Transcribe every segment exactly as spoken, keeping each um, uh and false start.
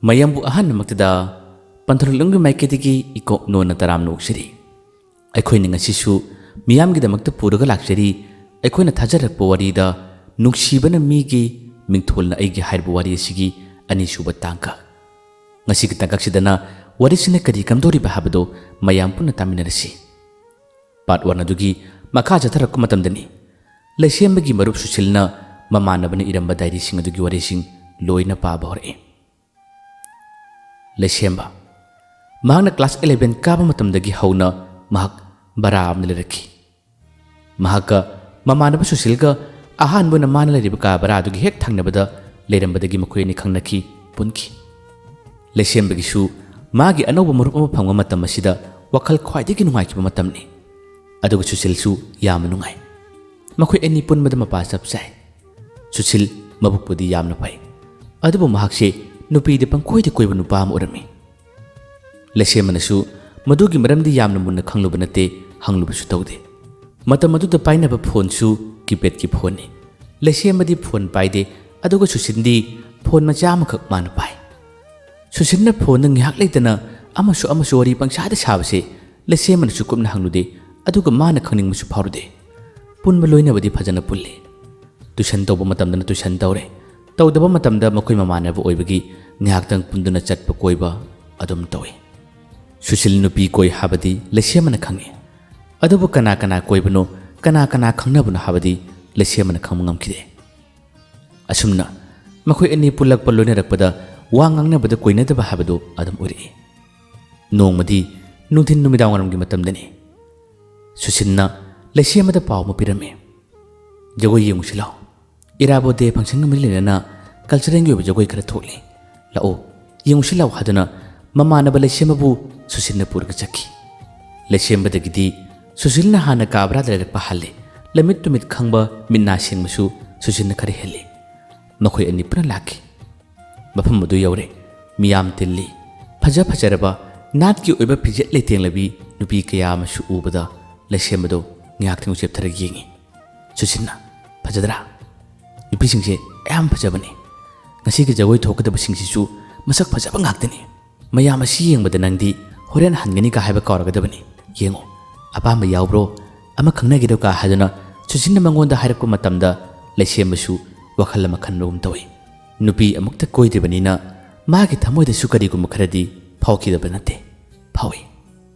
ꯃꯌꯥꯝꯕꯨ ꯑꯍꯥꯟꯕꯃꯛꯇꯗ ꯄꯟꯊꯧꯂꯣꯟꯒꯤ ꯃꯥꯏꯀꯩꯗꯒꯤ ꯏꯀꯣꯛ ꯅꯣꯟꯅ ꯇꯔꯥꯝꯅ ꯑꯣꯛꯆꯔꯤ꯫ ꯑꯩꯈꯣꯏꯅ ꯉꯁꯤꯁꯨ ꯃꯤꯌꯥꯝꯒꯤꯗꯃꯛꯇ ꯄꯨꯔꯒ ꯂꯥꯛꯆꯔꯤ꯫ ꯑꯩꯈꯣꯏꯅ ꯊꯥꯖꯔꯛꯄ ꯋꯥꯔꯤꯗ "ꯅꯨꯡꯁꯤꯕꯅ ꯃꯤꯒꯤ, ꯃꯤꯡꯊꯣꯜꯅ ꯑꯩꯒꯤ" ꯍꯥꯏꯔꯤꯕ ꯋꯥꯔꯤ ꯑꯁꯤꯒꯤ ꯑꯅꯤꯁꯨꯕ ꯇꯥꯡꯀꯛ꯫ ꯉꯁꯤꯒꯤ ꯇꯥꯡꯀꯛꯁꯤꯗꯅ ꯋꯥꯔꯤꯁꯤꯅ ꯀꯔꯤ ꯀꯝꯗꯧꯔꯤꯕ ꯍꯥꯏꯕꯗꯨ ꯃꯌꯥꯝ ꯄꯨꯟꯅ ꯇꯥꯃꯤꯟꯅꯔꯁꯤ꯫ ꯄꯥꯔꯠ ꯋꯥꯟ ꯑꯗꯨꯒꯤ ꯃꯈꯥ ꯆꯠꯊꯔꯛꯄ ꯃꯇꯝꯗꯅꯤ ꯂꯩꯁꯦꯝꯕꯒꯤ ꯃꯔꯨꯞ ꯁꯨꯁꯤꯜꯅ ꯃꯃꯥꯟꯅꯕꯅ ꯏꯔꯝꯕ ꯗꯥꯏꯔꯤꯁꯤꯡ ꯑꯗꯨꯒꯤ ꯋꯥꯔꯤꯁꯤꯡ ꯂꯣꯏꯅ ꯄꯥꯕ ꯍꯧꯔꯛꯏ꯫ ꯂꯩꯁꯦꯝꯕ꯫ ꯃꯍꯥꯛꯅ ꯀ꯭ꯂꯥꯁ ꯏꯂꯦꯚꯦꯟ ꯀꯥꯕ ꯃꯇꯝꯗꯒꯤ ꯍꯧꯅ ꯃꯍꯥꯛ ꯚꯔꯥ ꯑꯃꯗ ꯂꯩꯔꯛꯈꯤ꯫ ꯃꯍꯥꯛꯀ ꯃꯃꯥꯟꯅꯕ ꯁꯨꯁꯤꯜꯒ ꯑꯍꯥꯟꯕ ꯑꯣꯏꯅ ꯃꯥꯅ ꯂꯩꯔꯤꯕ ꯀꯥ ꯚꯔꯥꯗꯨꯒꯤ ꯍꯦꯛ ꯊꯪꯅꯕꯗ ꯂꯩꯔꯝꯕꯗꯒꯤ ꯃꯈꯣꯏ ꯑꯅꯤ ꯈꯪꯅꯈꯤ, ꯄꯨꯟꯈꯤ꯫ ꯂꯩꯁꯦꯝꯕꯒꯤꯁꯨ ꯃꯥꯒꯤ ꯑꯅꯧꯕ ꯃꯔꯨꯞ ꯑꯃ ꯐꯪꯕ ꯃꯇꯝ ꯑꯁꯤꯗ ꯋꯥꯈꯜ ꯈ꯭ꯋꯥꯏꯗꯒꯤ ꯅꯨꯡꯉꯥꯏꯈꯤꯕ ꯃꯇꯝꯅꯤ꯫ ꯑꯗꯨꯒ ꯁꯨꯁꯤꯜꯁꯨ ꯌꯥꯝꯅ ꯅꯨꯡꯉꯥꯏ꯫ ꯃꯈꯣꯏ ꯑꯅꯤ ꯄꯨꯟꯕꯗ ꯃꯄꯥ ꯆꯞ ꯆꯥꯏ꯫ ꯁꯨꯁꯤꯜ ꯃꯕꯨꯛꯄꯨꯗꯤ ꯌꯥꯝꯅ ꯐꯩ, ꯑꯗꯨꯕꯨ ꯃꯍꯥꯛꯁꯦ ꯅꯨꯄꯤꯗ ꯄꯪꯀꯣꯏꯗ ꯀꯣꯏꯕ ꯅꯨꯄꯥ ꯑꯃ ꯑꯣꯏꯔꯝꯃꯤ꯫ ꯂꯩꯁꯦꯝꯕꯅꯁꯨ ꯃꯗꯨꯒꯤ ꯃꯔꯝꯗꯤ ꯌꯥꯝꯅ ꯃꯨꯟꯅ ꯈꯪꯂꯨꯕ ꯅꯠꯇꯦ, ꯍꯪꯂꯨꯕꯁꯨ ꯇꯧꯗꯦ꯫ ꯃꯇꯝ ꯑꯗꯨꯗ ꯄꯥꯏꯅꯕ ꯐꯣꯟꯁꯨ ꯀꯤꯄꯦꯗꯀꯤ ꯐꯣꯟꯅꯤ꯫ ꯂꯩꯁꯦꯝꯕꯗꯤ ꯐꯣꯟ ꯄꯥꯏꯗꯦ, ꯑꯗꯨꯒ ꯁꯨꯁꯤꯟꯗꯤ ꯐꯣꯟ ꯃꯆꯥ ꯑꯃꯈꯛ ꯃꯥꯅ ꯄꯥꯏ꯫ ꯁꯨꯁꯤꯟꯅ ꯐꯣꯟꯗ ꯉꯥꯏꯍꯥꯛ ꯂꯩꯇꯅ ꯑꯃꯁꯨ ꯑꯃꯁꯨ ꯋꯥꯔꯤ ꯄꯪꯁꯥꯗ ꯁꯥꯕꯁꯦ ꯂꯩꯁꯦꯝꯕꯅꯁꯨ ꯀꯨꯞꯅ ꯍꯪꯂꯨꯗꯦ, ꯑꯗꯨꯒ ꯃꯥꯅ ꯈꯪꯅꯤꯡꯕꯁꯨ ꯐꯥꯎꯔꯨꯗꯦ꯫ ꯄꯨꯟꯕ ꯂꯣꯏꯅꯕꯗꯤ ꯐꯖꯅ ꯄꯨꯜꯂꯤ꯫ ꯇꯨꯏꯁꯟ ꯇꯧꯕ ꯃꯇꯝꯗꯅ ꯇꯨꯏꯁꯟ ꯇꯧꯔꯦ, ꯇꯧꯗꯕ ꯃꯇꯝꯗ ꯃꯈꯣꯏ ꯃꯃꯥꯟꯅꯕ ꯑꯣꯏꯕꯒꯤ ꯉꯥꯏꯍꯥꯛꯇꯪ ꯄꯨꯟꯗꯨꯅ ꯆꯠꯄ ꯀꯣꯏꯕ ꯑꯗꯨꯝ ꯇꯧꯏ꯫ ꯁꯨꯁꯤꯜ ꯅꯨꯄꯤ ꯀꯣꯏ ꯍꯥꯏꯕꯗꯤ ꯂꯩꯁꯦꯝꯕꯅ ꯈꯪꯏ, ꯑꯗꯨꯕꯨ ꯀꯅꯥ ꯀꯅꯥ ꯀꯣꯏꯕꯅꯣ, ꯀꯅꯥ ꯀꯅꯥ ꯈꯪꯅꯕꯅꯣ ꯍꯥꯏꯕꯗꯤ ꯂꯩꯁꯦꯝꯕꯅ ꯈꯪꯕ ꯉꯝꯈꯤꯗꯦ꯫ ꯑꯁꯨꯝꯅ ꯃꯈꯣꯏ ꯑꯅꯤ ꯄꯨꯜꯂꯛꯄ ꯂꯣꯏꯅꯔꯛꯄꯗ ꯋꯥ ꯉꯥꯡꯅꯕꯗ ꯀꯣꯏꯅꯗꯕ ꯍꯥꯏꯕꯗꯨ ꯑꯗꯨꯝ ꯑꯣꯏꯔꯛꯏ꯫ ꯅꯣꯡꯃꯗꯤ ꯅꯨꯡꯊꯤꯟ ꯅꯨꯃꯤꯗꯥꯡ ꯋꯥꯏꯔꯝꯒꯤ ꯃꯇꯝꯗꯅꯤ꯫ ꯁꯨꯁꯤꯟꯅ ꯂꯩꯁꯦꯝꯕꯗ ꯄꯥꯎ ꯑꯃ ꯄꯤꯔꯝꯃꯤ꯫ "ꯖꯒꯣꯏ ꯌꯦꯡꯉꯨꯁꯤ ꯂꯥꯛꯑꯣ꯫ ꯏꯔꯥꯕꯣꯠ ꯗꯦ ꯐꯪꯁꯟꯒ ꯃꯔꯤ ꯂꯩꯅꯅ ꯀꯜꯆꯔꯦꯜꯒꯤ ꯑꯣꯏꯕ ꯖꯒꯣꯏ ꯈꯔ ꯊꯣꯛꯂꯤ꯫ ꯂꯥꯛꯑꯣ, ꯌꯦꯡꯉꯨꯁꯤ ꯂꯥꯛꯑꯣ" ꯍꯥꯏꯗꯨꯅ ꯃꯃꯥꯟꯅꯕ ꯂꯩꯁꯦꯝꯕꯕꯨ ꯁꯨꯁꯤꯟꯅ ꯄꯨꯔꯒ ꯆꯠꯈꯤ꯫ ꯂꯩꯁꯦꯝꯕꯗꯒꯤꯗꯤ ꯁꯨꯁꯤꯜꯅ ꯍꯥꯟꯅ ꯀꯥ ꯚꯔꯥꯗ ꯂꯩꯔꯛꯄ ꯍꯥꯜꯂꯦ꯫ ꯂꯃꯤꯠ ꯇꯨꯃꯤꯠ ꯈꯪꯕ, ꯃꯤꯠ ꯅꯥ ꯁꯤꯡꯕꯁꯨ ꯁꯨꯁꯤꯜꯅ ꯈꯔ ꯍꯦꯜꯂꯤ꯫ ꯃꯈꯣꯏ ꯑꯅꯤ ꯄꯨꯟꯅ ꯂꯥꯛꯈꯤ꯫ ꯃꯐꯝ ꯑꯗꯨ ꯌꯧꯔꯦ꯫ ꯃꯤꯌꯥꯝ ꯇꯤꯜꯂꯤ꯫ ꯐꯖ ꯐꯖꯔꯕ ꯅꯥꯠꯀꯤ ꯑꯣꯏꯕ ꯐꯤꯖꯦꯠ ꯂꯩꯇꯦꯡꯂꯕꯤ ꯅꯨꯄꯤ ꯀꯌꯥ ꯑꯃꯁꯨ ꯎꯕꯗ ꯂꯩꯁꯦꯝꯕꯗꯨ ꯉꯥꯏꯍꯥꯛꯇꯪ ꯆꯦꯞꯊꯔꯒ ꯌꯦꯡꯉꯤ꯫ ꯁꯨꯁꯤꯟꯅ, "ꯐꯖꯗ꯭ꯔꯥ? ꯅꯨꯄꯤꯁꯤꯡꯁꯦ ꯌꯥꯝ ꯐꯖꯕꯅꯤ꯫ ꯉꯁꯤꯒꯤ ꯖꯒꯣꯏ ꯊꯣꯛꯀꯗꯕꯁꯤꯡꯁꯤꯁꯨ ꯃꯁꯛ ꯐꯖꯕ ꯉꯥꯛꯇꯅꯤ꯫ ꯃꯌꯥꯝ ꯑꯁꯤ ꯌꯦꯡꯕꯗ ꯅꯪꯗꯤ ꯍꯣꯔꯦꯟ ꯍꯟꯒꯅꯤꯒ ꯍꯥꯏꯕ ꯀꯥꯎꯔꯒꯗꯕꯅꯤ꯫ ꯌꯦꯡꯉꯣ, ꯑꯄꯥꯝꯕ ꯌꯥꯎꯕ꯭ꯔꯣ? ꯑꯃ ꯈꯪꯅꯒꯦꯔꯣꯒ ꯍꯥꯏꯗꯨꯅ ꯁꯨꯁꯤꯟꯅ ꯃꯉꯣꯟꯗ ꯍꯥꯏꯔꯛꯄ ꯃꯇꯝꯗ ꯂꯩꯁꯦꯝꯕꯁꯨ ꯋꯥꯈꯜ ꯑꯃ ꯈꯟꯕꯒꯨꯝ ꯇꯧꯏ꯫ ꯅꯨꯄꯤ ꯑꯃꯨꯛꯇ ꯀꯣꯏꯗ꯭ꯔꯤꯕꯅꯤꯅ ꯃꯥꯒꯤ ꯊꯃꯣꯏꯗꯁꯨ ꯀꯔꯤꯒꯨꯝꯕ ꯈꯔꯗꯤ ꯐꯥꯎꯈꯤꯗꯕ ꯅꯠꯇꯦ꯫ ꯐꯥꯎꯏ꯫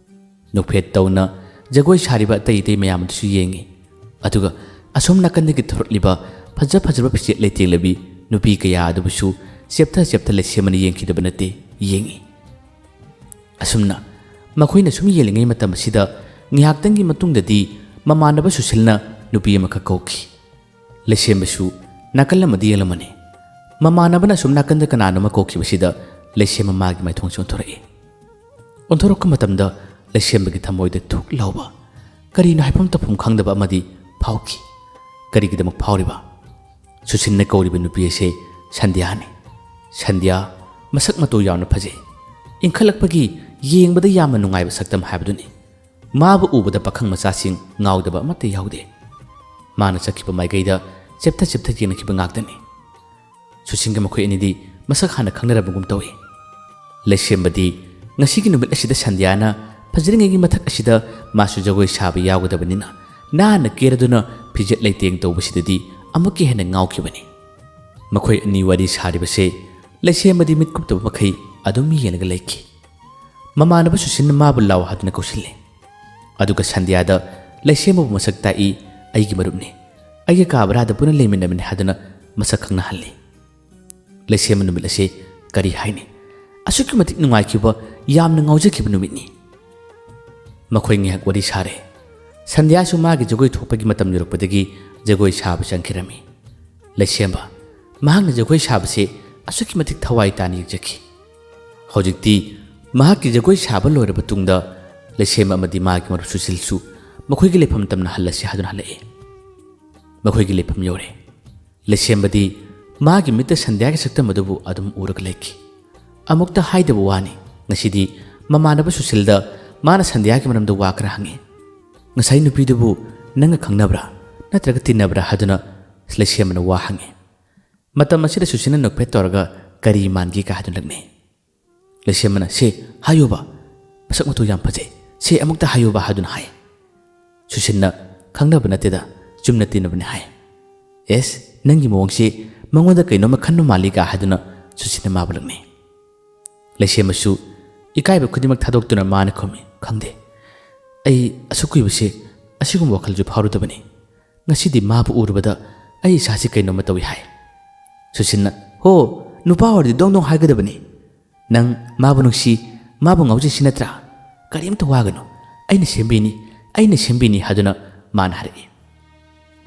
ꯅꯣꯛꯐꯦꯠ ꯇꯧꯅ ꯖꯒꯣꯏ ꯁꯥꯔꯤꯕ ꯑꯇꯩ ꯑꯇꯩ ꯃꯌꯥꯝ ꯑꯗꯨꯁꯨ ꯌꯦꯡꯏ꯫ ꯑꯗꯨꯒ ꯑꯁꯣꯝ ꯅꯥꯀꯟꯗꯒꯤ ꯊꯣꯔꯛꯂꯤꯕ ꯐꯖ ꯐꯖꯕ ꯐꯤꯖꯦꯠ ꯂꯩꯇꯦꯡꯂꯕꯤ ꯅꯨꯄꯤ ꯀꯌꯥ ꯑꯗꯨꯕꯨꯁꯨ ꯆꯦꯞꯊ ꯆꯦꯞꯊ ꯂꯩꯁꯦꯝꯕꯅ ꯌꯦꯡꯈꯤꯗꯕ ꯅꯠꯇꯦ, ꯌꯦꯡꯏ꯫ ꯑꯁꯨꯝꯅ ꯃꯈꯣꯏꯅ ꯁꯨꯝ ꯌꯦꯡꯂꯤꯉꯩ ꯃꯇꯝ ꯑꯁꯤꯗ ꯉꯥꯏꯍꯥꯛꯇꯪꯒꯤ ꯃꯇꯨꯡꯗꯗꯤ ꯃꯃꯥꯟꯅꯕ ꯁꯨꯁꯤꯜꯅ ꯅꯨꯄꯤ ꯑꯃꯈꯛ ꯀꯧꯈꯤ꯫ ꯂꯩꯁꯦꯝꯕꯁꯨ ꯅꯥꯀꯜ ꯑꯃꯗ ꯌꯦꯡꯂꯝꯃꯅꯤ꯫ ꯃꯃꯥꯟꯅꯕꯅ ꯑꯁꯨꯝ ꯅꯥꯀꯟꯗ ꯀꯅꯥꯅꯣꯃ ꯀꯧꯈꯤꯕꯁꯤꯗ ꯂꯩꯁꯦꯝꯕ ꯃꯥꯒꯤ ꯃꯥꯏꯊꯣꯡꯁꯤ ꯑꯣꯟꯊꯣꯔꯛꯏ꯫ ꯑꯣꯟꯊꯣꯔꯛꯄ ꯃꯇꯝꯗ ꯂꯩꯁꯦꯝꯕꯒꯤ ꯊꯃꯣꯏꯗ ꯊꯨꯛ ꯂꯥꯎꯕ, ꯀꯔꯤꯅꯣ ꯍꯥꯏꯐꯝ ꯇꯧꯐꯝ ꯈꯪꯗꯕ ꯑꯃꯗꯤ ꯐꯥꯎꯈꯤ꯫ ꯀꯔꯤꯒꯤꯗꯃꯛ ꯐꯥꯎꯔꯤꯕ? ꯁꯨꯁꯤꯟꯅ ꯀꯧꯔꯤꯕ ꯅꯨꯄꯤ ꯑꯁꯤ ꯁꯟꯙ꯭ꯌꯥꯅꯤ꯫ ꯁꯟꯙ꯭ꯌꯥ ꯃꯁꯛ ꯃꯇꯧ ꯌꯥꯝꯅ ꯐꯖꯩ꯫ ꯏꯟꯈꯠꯂꯛꯄꯒꯤ ꯌꯦꯡꯕꯗ ꯌꯥꯝꯅ ꯅꯨꯡꯉꯥꯏꯕ ꯁꯛꯇꯝ ꯍꯥꯏꯕꯗꯨꯅꯤ꯫ ꯃꯥꯕꯨ ꯎꯕꯗ ꯄꯥꯈꯪ ꯃꯆꯥꯁꯤꯡ ꯉꯥꯎꯗꯕ ꯑꯃꯠꯇ ꯌꯥꯎꯗꯦ꯫ ꯃꯥꯅ ꯆꯠꯈꯤꯕ ꯃꯥꯏꯀꯩꯗ ꯆꯦꯞꯊ ꯆꯦꯞꯊ ꯌꯦꯡꯅꯈꯤꯕ ꯉꯥꯛꯇꯅꯤ꯫ ꯁꯨꯁꯤꯟꯒ ꯃꯈꯣꯏ ꯑꯅꯤꯗꯤ ꯃꯁꯛ ꯍꯥꯟꯅ ꯈꯪꯅꯔꯕꯒꯨꯝ ꯇꯧꯏ꯫ ꯂꯩꯁꯦꯝꯕꯗꯤ ꯉꯁꯤꯒꯤ ꯅꯨꯃꯤꯠ ꯑꯁꯤꯗ ꯁꯟꯙ꯭ꯌꯥꯅ ꯐꯖꯔꯤꯉꯩꯒꯤ ꯃꯊꯛ ꯑꯁꯤꯗ ꯃꯥꯁꯨ ꯖꯒꯣꯏ ꯁꯥꯕ ꯌꯥꯎꯒꯗꯕꯅꯤꯅ ꯅꯥꯟꯅ ꯀꯦꯔꯗꯨꯅ ꯐꯤꯖꯦꯠ ꯂꯩꯇꯦꯡ ꯇꯧꯕꯁꯤꯗꯗꯤ ꯑꯃꯨꯛꯀ ꯍꯦꯟꯅ ꯉꯥꯎꯈꯤꯕꯅꯤ꯫ ꯃꯈꯣꯏ ꯑꯅꯤ ꯋꯥꯔꯤ ꯁꯥꯔꯤꯕꯁꯦ ꯂꯩꯁꯦꯝꯕꯗꯤ ꯃꯤꯠ ꯀꯨꯞꯇꯕ ꯃꯈꯩ ꯑꯗꯨꯝ ꯌꯦꯡꯂꯒ ꯂꯩꯈꯤ꯫ ꯃꯃꯥꯟꯅꯕ ꯁꯨꯁꯤꯟꯅ ꯃꯥꯕꯨ ꯂꯥꯎ ꯍꯥꯏꯗꯨꯅ ꯀꯧꯁꯤꯜꯂꯦ꯫ ꯑꯗꯨꯒ ꯁꯟꯙ꯭ꯌꯥꯗ ꯂꯩꯁꯦꯝꯕꯕꯨ ꯃꯁꯛ ꯇꯥꯛꯏ, "ꯑꯩꯒꯤ ꯃꯔꯨꯞꯅꯤ, ꯑꯩꯒ ꯀꯥ ꯚꯔꯥꯗ ꯄꯨꯟꯅ ꯂꯩꯃꯤꯟꯅꯕꯅꯤ" ꯍꯥꯏꯗꯨꯅ ꯃꯁꯛ ꯈꯪꯅꯍꯜꯂꯤ꯫ ꯂꯩꯁꯦꯝꯕ ꯅꯨꯃꯤꯠ ꯑꯁꯤ ꯀꯔꯤ ꯍꯥꯏꯅꯤ? ꯑꯁꯨꯛꯀꯤ ꯃꯇꯤꯛ ꯅꯨꯡꯉꯥꯏꯈꯤꯕ, ꯌꯥꯝꯅ ꯉꯥꯎꯖꯈꯤꯕ ꯅꯨꯃꯤꯠꯅꯤ꯫ ꯃꯈꯣꯏ ꯉꯥꯏꯍꯥꯛ ꯋꯥꯔꯤ ꯁꯥꯔꯦ꯫ ꯁꯟꯙ꯭ꯌꯥꯁꯨ ꯃꯥꯒꯤ ꯖꯒꯣꯏ ꯊꯣꯛꯄꯒꯤ ꯃꯇꯝ ꯌꯧꯔꯛꯄꯗꯒꯤ ꯖꯒꯣꯏ ꯁꯥꯕ ꯆꯪꯈꯤꯔꯝꯃꯤ꯫ ꯂꯩꯁꯦꯝꯕ, ꯃꯍꯥꯛꯅ ꯖꯒꯣꯏ ꯁꯥꯕꯁꯦ ꯑꯁꯨꯛꯀꯤ ꯃꯇꯤꯛ ꯊꯋꯥꯏ ꯇꯥꯅ ꯌꯦꯡꯖꯈꯤ꯫ ꯍꯧꯖꯤꯛꯇꯤ ꯃꯍꯥꯛꯀꯤ ꯖꯒꯣꯏ ꯁꯥꯕ ꯂꯣꯏꯔꯕ ꯇꯨꯡꯗ ꯂꯩꯁꯦꯝꯕ ꯑꯃꯗꯤ ꯃꯥꯒꯤ ꯃꯔꯨꯞ ꯁꯨꯁꯤꯜꯁꯨ ꯃꯈꯣꯏꯒꯤ ꯂꯩꯐꯝ ꯇꯝꯅ ꯍꯜꯂꯁꯤ ꯍꯥꯏꯗꯨꯅ ꯍꯜꯂꯛꯏ꯫ ꯃꯈꯣꯏꯒꯤ ꯂꯩꯐꯝ ꯌꯧꯔꯦ꯫ ꯂꯩꯁꯦꯝꯕꯗꯤ ꯃꯥꯒꯤ ꯃꯤꯠꯇ ꯁꯟꯙ꯭ꯌꯥꯒꯤ ꯁꯛꯇꯝ ꯑꯗꯨꯕꯨ ꯑꯗꯨꯝ ꯎꯔꯒ ꯂꯩꯈꯤ꯫ ꯑꯃꯨꯛꯇ ꯍꯥꯏꯗꯕ ꯋꯥꯅꯤ, ꯉꯁꯤꯗꯤ ꯃꯃꯥꯟꯅꯕ ꯁꯨꯁꯤꯜꯗ ꯃꯥꯅ ꯁꯟꯙ꯭ꯌꯥꯒꯤ ꯃꯔꯝꯗ ꯋꯥ ꯈꯔ ꯍꯪꯉꯤ꯫ "ꯉꯁꯥꯏ ꯅꯨꯄꯤꯗꯨꯕꯨ ꯅꯪꯒ ꯈꯪꯅꯕ꯭ꯔꯥ, ꯅꯠꯇ꯭ꯔꯒ ꯇꯤꯟꯅꯕ꯭ꯔꯥ?" ꯍꯥꯏꯗꯨꯅ ꯂꯩꯁꯦꯝꯕꯅ ꯋꯥ ꯍꯪꯉꯤ꯫ ꯃꯇꯝ ꯑꯁꯤꯗ ꯁꯨꯁꯤꯟꯅ ꯅꯣꯛꯐꯦꯠ ꯇꯧꯔꯒ ꯀꯔꯤ ꯃꯥꯟꯒꯦ ꯀꯥ ꯍꯥꯏꯗꯨꯅ ꯂꯛꯅꯩ꯫ ꯂꯩꯁꯦꯝꯕꯅ, "ꯁꯦ, ꯍꯥꯏꯌꯣꯕ, ꯃꯁꯛ ꯃꯇꯧ ꯌꯥꯝ ꯐꯖꯩ, ꯁꯦ, ꯑꯃꯨꯛꯇ ꯍꯥꯏꯌꯣꯕ" ꯍꯥꯏꯗꯨꯅ ꯍꯥꯏ꯫ ꯁꯨꯁꯤꯟꯅ, "ꯈꯪꯅꯕ ꯅꯠꯇꯦꯗ, ꯆꯨꯝꯅ ꯇꯤꯟꯅꯕꯅꯤ" ꯍꯥꯏ꯫ "ꯑꯦꯁ, ꯅꯪꯒꯤ ꯃꯑꯣꯡꯁꯤ ꯃꯉꯣꯟꯗ ꯀꯩꯅꯣꯝꯃ ꯈꯟꯕ ꯃꯥꯜꯂꯤꯒ" ꯍꯥꯏꯗꯨꯅ ꯁꯨꯁꯤꯟꯅ ꯃꯥꯕꯨ ꯂꯛꯅꯩ꯫ ꯂꯩꯁꯦꯝꯕꯁꯨ ꯏꯀꯥꯏꯕ ꯈꯨꯗꯤꯡꯃꯛ ꯊꯥꯗꯣꯛꯇꯨꯅ ꯃꯥꯅ ꯈꯨꯝꯃꯤ, "ꯈꯪꯗꯦ꯫ ꯑꯩ ꯑꯁꯨꯛ ꯀꯨꯏꯕꯁꯦ ꯑꯁꯤꯒꯨꯝꯕ ꯋꯥꯈꯜꯁꯨ ꯐꯥꯎꯔꯨꯗꯕꯅꯤ꯫ ꯉꯁꯤꯗꯤ ꯃꯥꯕꯨ ꯎꯔꯨꯕꯗ ꯑꯩ ꯏꯁꯥꯁꯤ ꯀꯩꯅꯣꯝꯃ ꯇꯧꯏ" ꯍꯥꯏ꯫ ꯁꯨꯁꯤꯟꯅ, "ꯍꯣ, ꯅꯨꯄꯥ ꯑꯣꯏꯔꯗꯤ ꯗꯣꯡ ꯗꯣꯡ ꯍꯥꯏꯒꯗꯕꯅꯤ꯫ ꯅꯪ ꯃꯥꯕꯨ ꯅꯨꯡꯁꯤ, ꯃꯥꯕꯨ ꯉꯥꯎꯖꯩ ꯁꯤ ꯅꯠꯇ꯭ꯔꯥ? ꯀꯔꯤꯝꯇ ꯋꯥꯒꯅꯨ, ꯑꯩꯅ ꯁꯦꯝꯕꯤꯅꯤ, ꯑꯩꯅ ꯁꯦꯝꯕꯤꯅꯤ" ꯍꯥꯏꯗꯨꯅ ꯃꯥꯅ ꯍꯥꯏꯔꯛꯏ꯫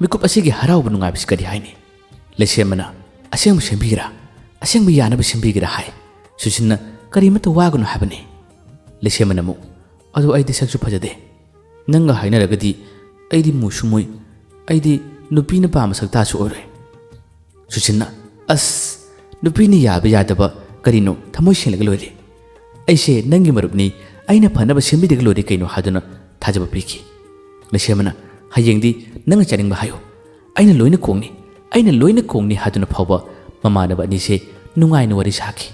ꯃꯤꯀꯨꯞ ꯑꯁꯤꯒꯤ ꯍꯔꯥꯎꯕ ꯅꯨꯡꯉꯥꯏꯕꯁꯤ ꯀꯔꯤ ꯍꯥꯏꯅꯤ? ꯂꯩꯁꯦꯝꯕꯅ, "ꯑꯁꯦꯡꯕ ꯁꯦꯝꯕꯤꯒꯦꯔꯥ? ꯑꯁꯦꯡꯕ ꯌꯥꯅꯕ ꯁꯦꯝꯕꯤꯒꯦꯔꯥ?" ꯍꯥꯏ꯫ ꯁꯨꯁꯤꯟꯅ, "ꯀꯔꯤꯃꯠꯇ ꯋꯥꯒꯅꯨ ꯍꯥꯏꯕꯅꯤ"꯫ ꯂꯩꯁꯦꯝꯕꯅ ꯑꯃꯨꯛ, "ꯑꯗꯣ ꯑꯩꯗꯤ ꯁꯛꯁꯨ ꯐꯖꯗꯦ꯫ ꯅꯪꯒ ꯍꯥꯏꯅꯔꯒꯗꯤ ꯑꯩꯗꯤ ꯃꯨꯁꯨ ꯃꯨꯏ, ꯑꯩꯗꯤ ꯅꯨꯄꯤꯅ ꯄꯥꯝꯕ ꯁꯛꯇꯥꯁꯨ ꯑꯣꯏꯔꯣꯏ"꯫ ꯁꯨꯁꯤꯟꯅ, "ꯑꯁ, ꯅꯨꯄꯤꯅ ꯌꯥꯕ ꯌꯥꯗꯕ ꯀꯔꯤꯅꯣ? ꯊꯃꯣꯏ ꯁꯦꯡꯂꯒ ꯂꯣꯏꯔꯦ꯫ ꯑꯩꯁꯦ ꯅꯪꯒꯤ ꯃꯔꯨꯞꯅꯤ, ꯑꯩꯅ ꯐꯅꯕ ꯁꯦꯝꯕꯤꯔꯒ ꯂꯣꯏꯔꯦ ꯀꯩꯅꯣ" ꯍꯥꯏꯗꯨꯅ ꯊꯥꯖꯕ ꯄꯤꯈꯤ꯫ ꯂꯩꯁꯦꯝꯕꯅ, "ꯍꯌꯦꯡꯗꯤ ꯅꯪꯅ ꯆꯥꯅꯤꯡꯕ ꯍꯥꯏꯌꯨ, ꯑꯩꯅ ꯂꯣꯏꯅ ꯀꯣꯡꯅꯤ, ꯑꯩꯅ ꯂꯣꯏꯅ ꯀꯣꯡꯅꯤ" ꯍꯥꯏꯗꯨꯅ ꯐꯥꯎꯕ ꯃꯃꯥꯟꯅꯕ ꯑꯅꯤꯁꯦ ꯅꯨꯡꯉꯥꯏꯅ ꯋꯥꯔꯤ ꯁꯥꯈꯤ꯫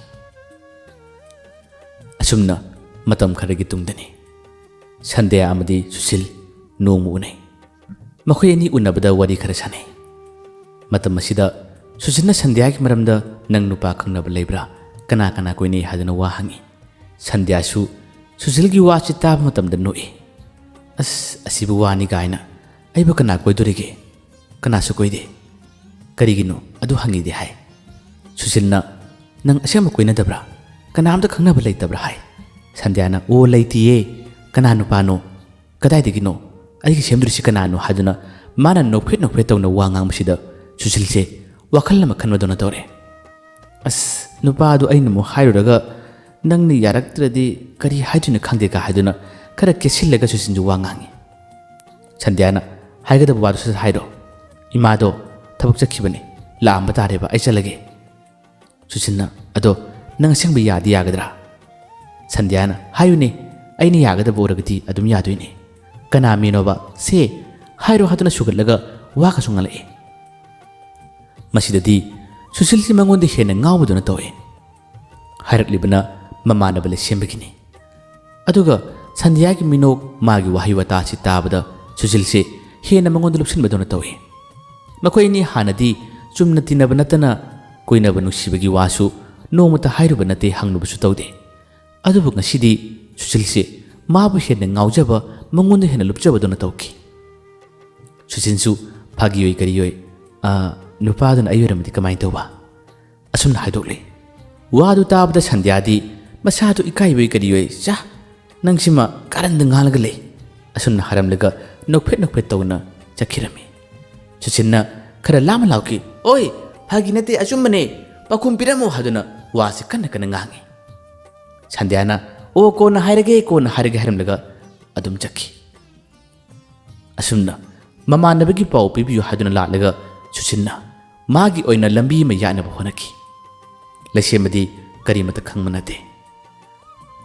ꯑꯁꯨꯝꯅ ꯃꯇꯝ ꯈꯔꯒꯤ ꯇꯨꯡꯗꯅꯤ꯫ ꯁꯟꯙ꯭ꯌꯥ ꯑꯃꯗꯤ ꯁꯨꯁꯤꯜ ꯅꯣꯡꯃ ꯎꯅꯩ꯫ ꯃꯈꯣꯏ ꯑꯅꯤ ꯎꯅꯕꯗ ꯋꯥꯔꯤ ꯈꯔ ꯁꯥꯟꯅꯩ꯫ ꯃꯇꯝ ꯑꯁꯤꯗ ꯁꯨꯁꯤꯜꯅ ꯁꯟꯙ꯭ꯌꯥꯒꯤ ꯃꯔꯝꯗ, "ꯅꯪ ꯅꯨꯄꯥ ꯈꯪꯅꯕ ꯂꯩꯕ꯭ꯔꯥ? ꯀꯅꯥ ꯀꯅꯥ ꯀꯣꯏꯅꯩ?" ꯍꯥꯏꯗꯨꯅ ꯋꯥ ꯍꯪꯉꯤ꯫ ꯁꯟꯙ꯭ꯌꯥꯁꯨ ꯁꯨꯁꯤꯜꯒꯤ ꯋꯥꯁꯤ ꯇꯥꯕ ꯃꯇꯝꯗ ꯅꯣꯛꯏ꯫ "ꯑꯁ, ꯑꯁꯤꯕꯨ ꯋꯥꯅꯤ ꯀꯥꯏꯅ꯫ ꯑꯩꯕꯨ ꯀꯅꯥ ꯀꯣꯏꯗꯣꯔꯤꯒꯦ? ꯀꯅꯥꯁꯨ ꯀꯣꯏꯗꯦ꯫ ꯀꯔꯤꯒꯤꯅꯣ ꯑꯗꯨ ꯍꯪꯉꯤꯗꯤ?" ꯍꯥꯏ꯫ ꯁꯨꯁꯤꯜꯅ, "ꯅꯪ ꯑꯁꯦꯡꯕ ꯀꯣꯏꯅꯗꯕ꯭ꯔꯥ? ꯀꯅꯥꯝꯇ ꯈꯪꯅꯕ ꯂꯩꯇꯕ꯭ꯔꯥ?" ꯍꯥꯏ꯫ ꯁꯟꯙ꯭ꯌꯥꯅ, "ꯑꯣ, ꯂꯩꯇꯤꯌꯦ꯫ ꯀꯅꯥ ꯅꯨꯄꯥꯅꯣ? ꯀꯗꯥꯏꯗꯒꯤꯅꯣ? ꯑꯩꯒꯤ ꯁꯦꯝꯗꯣꯔꯤꯁꯤ ꯀꯅꯥꯅꯣ?" ꯍꯥꯏꯗꯨꯅ ꯃꯥꯅ ꯅꯣꯛꯐꯦꯠ ꯅꯣꯛꯐꯦꯠ ꯇꯧꯅ ꯋꯥ ꯉꯥꯡꯕꯁꯤꯗ ꯁꯨꯁꯤꯜꯁꯦ ꯋꯥꯈꯜ ꯑꯃ ꯈꯟꯕꯗꯧꯅ ꯇꯧꯔꯦ꯫ "ꯑꯁ, ꯅꯨꯄꯥꯗꯣ ꯑꯩꯅ ꯑꯃꯨꯛ ꯍꯥꯏꯔꯨꯔꯒ ꯅꯪꯅ ꯌꯥꯔꯛꯇ꯭ꯔꯗꯤ ꯀꯔꯤ ꯍꯥꯏꯗꯣꯏꯅꯣ ꯈꯪꯗꯦ" ꯀꯥ ꯍꯥꯏꯗꯨꯅ ꯈꯔ ꯀꯦꯁꯤꯜꯂꯒ ꯁꯨꯁꯤꯜꯁꯨ ꯋꯥ ꯉꯥꯡꯉꯤ꯫ ꯁꯟꯙ꯭ꯌꯥꯅ, "ꯍꯥꯏꯒꯗꯕ ꯋꯥꯗꯨ ꯁꯠ ꯁꯠ ꯍꯥꯏꯔꯣ꯫ ꯏꯃꯥꯗꯣ ꯊꯕꯛ ꯆꯠꯈꯤꯕꯅꯤ, ꯂꯥꯛꯑꯝꯕ ꯇꯥꯔꯦꯕ, ꯑꯩ ꯆꯠꯂꯒꯦ"꯫ ꯁꯨꯁꯤꯜꯅ, "ꯑꯗꯣ ꯅꯪ ꯑꯁꯦꯡꯕ ꯌꯥꯗꯤ ꯌꯥꯒꯗ꯭ꯔꯥ?" ꯁꯟꯙ꯭ꯌꯥꯅ, "ꯍꯥꯏꯌꯨꯅꯦ, ꯑꯩꯅ ꯌꯥꯒꯗꯕ ꯑꯣꯏꯔꯒꯗꯤ ꯑꯗꯨꯝ ꯌꯥꯗꯣꯏꯅꯦ꯫ ꯀꯅꯥ ꯃꯤꯅꯣꯕ? ꯁꯦ, ꯍꯥꯏꯔꯣ" ꯍꯥꯏꯗꯨꯅ ꯁꯨꯒꯠꯂꯒ ꯋꯥꯒꯁꯨ ꯉꯥꯡꯂꯛꯑꯦ꯫ ꯃꯁꯤꯗꯗꯤ ꯁꯨꯁꯤꯜꯁꯤ ꯃꯉꯣꯟꯗ ꯍꯦꯟꯅ ꯉꯥꯎꯕꯗꯧꯅ ꯇꯧꯏ꯫ ꯍꯥꯏꯔꯛꯂꯤꯕꯅ ꯃꯃꯥꯟꯅꯕ ꯂꯩꯁꯦꯝꯕꯒꯤꯅꯤ꯫ ꯑꯗꯨꯒ ꯁꯟꯙ꯭ꯌꯥꯒꯤ ꯃꯤꯅꯣꯛ, ꯃꯥꯒꯤ ꯋꯥꯍꯩ ꯋꯥꯇꯥꯁꯤ ꯇꯥꯕꯗ ꯁꯨꯁꯤꯜꯁꯤ ꯍꯦꯟꯅ ꯃꯉꯣꯟꯗ ꯂꯨꯞꯁꯤꯟꯕꯗꯧꯅ ꯇꯧꯏ꯫ ꯃꯈꯣꯏ ꯑꯅꯤ ꯍꯥꯟꯅꯗꯤ ꯆꯨꯝꯅ ꯇꯤꯟꯅꯕ ꯅꯠꯇꯅ ꯀꯣꯏꯅꯕ ꯅꯨꯡꯁꯤꯕꯒꯤ ꯋꯥꯁꯨ ꯅꯣꯡꯃꯇ ꯍꯥꯏꯔꯨꯕ ꯅꯠꯇꯦ, ꯍꯪꯂꯨꯕꯁꯨ ꯇꯧꯗꯦ꯫ ꯑꯗꯨꯕꯨ ꯉꯁꯤꯗꯤ ꯁꯨꯁꯤꯜꯁꯤ ꯃꯥꯕꯨ ꯍꯦꯟꯅ ꯉꯥꯎꯖꯕ, ꯃꯉꯣꯟꯗ ꯍꯦꯟꯅ ꯂꯨꯞꯆꯕꯗꯧꯅ ꯇꯧꯈꯤ꯫ ꯁꯨꯁꯤꯟꯁꯨ ꯐꯥꯒꯤ ꯑꯣꯏ ꯀꯔꯤ ꯑꯣꯏ, "ꯑ, ꯅꯨꯄꯥꯗꯨꯅ ꯑꯩ ꯑꯣꯏꯔꯝꯃꯗꯤ ꯀꯃꯥꯏꯅ ꯇꯧꯕ?" ꯑꯁꯨꯝꯅ ꯍꯥꯏꯗꯣꯛꯂꯦ꯫ ꯋꯥꯗꯨ ꯇꯥꯕꯗ ꯁꯟꯙ꯭ꯌꯥꯗꯤ ꯃꯁꯥꯗꯨ ꯏꯀꯥꯏꯕꯣꯏ ꯀꯔꯤꯑꯣꯏ, "ꯆꯥ, ꯅꯪꯁꯤꯃ ꯀꯥꯔꯟꯗ ꯉꯥꯡꯂꯒ ꯂꯩ"꯫ ꯑꯁꯨꯝꯅ ꯍꯥꯏꯔꯝꯂꯒ ꯅꯣꯛꯐꯦꯠ ꯅꯣꯛꯐꯦꯠ ꯇꯧꯅ ꯆꯠꯈꯤꯔꯝꯃꯤ꯫ ꯁꯨꯁꯤꯟꯅ ꯈꯔ ꯂꯥꯝꯅ ꯂꯥꯎꯈꯤ, "ꯑꯣꯏ, ꯐꯥꯒꯤ ꯅꯠꯇꯦ, ꯑꯆꯨꯝꯕꯅꯦ, ꯄꯥꯎꯈꯨꯝ ꯄꯤꯔꯝꯃꯣ" ꯍꯥꯏꯗꯨꯅ ꯋꯥꯁꯤ ꯀꯟꯅ ꯀꯟꯅ ꯉꯥꯡꯉꯤ꯫ ꯁꯟꯙ꯭ꯌꯥꯅ, "ꯑꯣ, ꯀꯣꯟꯅ ꯍꯥꯏꯔꯒꯦ, ꯀꯣꯟꯅ ꯍꯥꯏꯔꯒꯦ" ꯍꯥꯏꯔꯝꯂꯒ ꯑꯗꯨꯝ ꯆꯠꯈꯤ꯫ ꯑꯁꯨꯝꯅ ꯃꯃꯥꯟꯅꯕꯒꯤ ꯄꯥꯎ ꯄꯤꯕꯤꯌꯨ ꯍꯥꯏꯗꯨꯅ ꯂꯥꯛꯂꯒ ꯁꯨꯁꯤꯟꯅ ꯃꯥꯒꯤ ꯑꯣꯏꯅ ꯂꯝꯕꯤ ꯑꯃ ꯌꯥꯠꯅꯕ ꯍꯣꯠꯅꯈꯤ꯫ ꯂꯩꯁꯦꯝꯕꯗꯤ ꯀꯔꯤꯃꯇ ꯈꯪꯕ ꯅꯠꯇꯦ꯫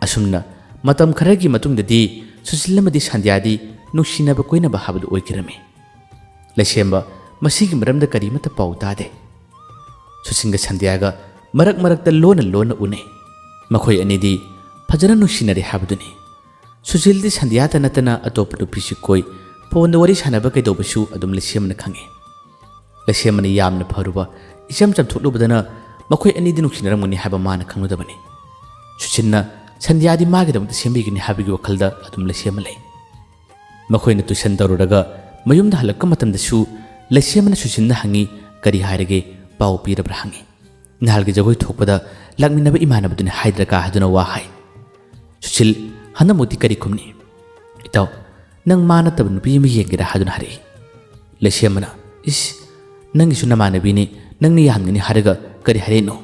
ꯑꯁꯨꯝꯅ ꯃꯇꯝ ꯈꯔꯒꯤ ꯃꯇꯨꯡꯗꯗꯤ ꯁꯨꯁꯤꯜ ꯑꯃꯗꯤ ꯁꯟꯙ꯭ꯌꯥꯗꯤ ꯅꯨꯡꯁꯤꯅꯕ ꯀꯣꯏꯅꯕ ꯍꯥꯏꯕꯗꯨ ꯑꯣꯏꯈꯤꯔꯝꯃꯤ꯫ ꯂꯩꯁꯦꯝꯕ ꯃꯁꯤꯒꯤ ꯃꯔꯝꯗ ꯀꯔꯤꯃꯠꯇ ꯄꯥꯎ ꯇꯥꯗꯦ꯫ ꯁꯨꯁꯤꯟꯒ ꯁꯟꯙ꯭ꯌꯥꯒ ꯃꯔꯛ ꯃꯔꯛꯇ ꯂꯣꯟꯅ ꯂꯣꯟꯅ ꯎꯅꯩ꯫ ꯃꯈꯣꯏ ꯑꯅꯤꯗꯤ ꯐꯖꯅ ꯅꯨꯡꯁꯤꯅꯔꯦ ꯍꯥꯏꯕꯗꯨꯅꯤ꯫ ꯁꯨꯁꯤꯜꯗꯤ ꯁꯟꯙ꯭ꯌꯥꯇ ꯅꯠꯇꯅ ꯑꯇꯣꯞꯄ ꯅꯨꯄꯤꯁꯨ ꯀꯣꯏ, ꯐꯣꯟꯗ ꯋꯥꯔꯤ ꯁꯥꯟꯅꯕ ꯀꯩꯗꯧꯕꯁꯨ ꯑꯗꯨꯝ ꯂꯩꯁꯦꯝꯕꯅ ꯈꯪꯏ꯫ ꯂꯩꯁꯦꯝꯕꯅ ꯌꯥꯝꯅ ꯐꯔꯨꯕ, ꯏꯆꯝ ꯆꯝꯊꯣꯛꯂꯨꯕꯗꯅ ꯃꯈꯣꯏ ꯑꯅꯤꯗꯤ ꯅꯨꯡꯁꯤꯅꯔꯝꯒꯅꯤ ꯍꯥꯏꯕ ꯃꯥꯅ ꯈꯪꯂꯨꯗꯕꯅꯤ꯫ ꯁꯨꯁꯤꯟꯅ ꯁꯟꯙ꯭ꯌꯥꯗꯤ ꯃꯥꯒꯤꯗꯃꯛꯇ ꯁꯦꯝꯕꯤꯒꯅꯤ ꯍꯥꯏꯕꯒꯤ ꯋꯥꯈꯜꯗ ꯑꯗꯨꯝ ꯂꯩꯁꯦꯝꯕ ꯂꯩ꯫ ꯃꯈꯣꯏꯅ ꯇꯨꯏꯁꯟ ꯇꯧꯔꯨꯔꯒ ꯃꯌꯨꯝꯗ ꯍꯜꯂꯛꯄ ꯃꯇꯝꯗꯁꯨ ꯂꯩꯁꯦꯝꯕꯅ ꯁꯨꯁꯤꯟꯗ ꯍꯪꯉꯤ, "ꯀꯔꯤ ꯍꯥꯏꯔꯒꯦ? ꯄꯥꯎ ꯄꯤꯔꯕ꯭ꯔꯥ?" ꯍꯪꯉꯤ꯫ "ꯅꯍꯥꯜꯒꯤ ꯖꯒꯣꯏ ꯊꯣꯛꯄꯗ ꯂꯥꯛꯃꯤꯟꯅꯕ ꯏꯃꯥꯟꯅꯕꯗꯨꯅꯤ ꯍꯥꯏꯗ꯭ꯔꯀꯥ?" ꯍꯥꯏꯗꯨꯅ ꯋꯥ ꯍꯥꯏ꯫ ꯁꯨꯁꯤꯜ, "ꯍꯟꯗꯛꯃꯨꯛꯇꯤ ꯀꯔꯤ ꯈꯨꯝꯅꯤ?" "ꯏꯇꯥꯎ, ꯅꯪ ꯃꯥ ꯅꯠꯇꯕ ꯅꯨꯄꯤ ꯑꯃ ꯌꯦꯡꯒꯦꯔꯥ?" ꯍꯥꯏꯗꯨꯅ ꯍꯥꯏꯔꯛꯏ꯫ ꯂꯩꯁꯦꯝꯕꯅ, "ꯏꯁ, ꯅꯪꯒꯤꯁꯨ ꯅꯃꯥꯟꯅꯕꯤꯅꯤ, ꯅꯪꯅ ꯌꯥꯍꯟꯒꯅꯤ ꯍꯥꯏꯔꯒ ꯀꯔꯤ ꯍꯥꯏꯔꯛꯏꯅꯣ?"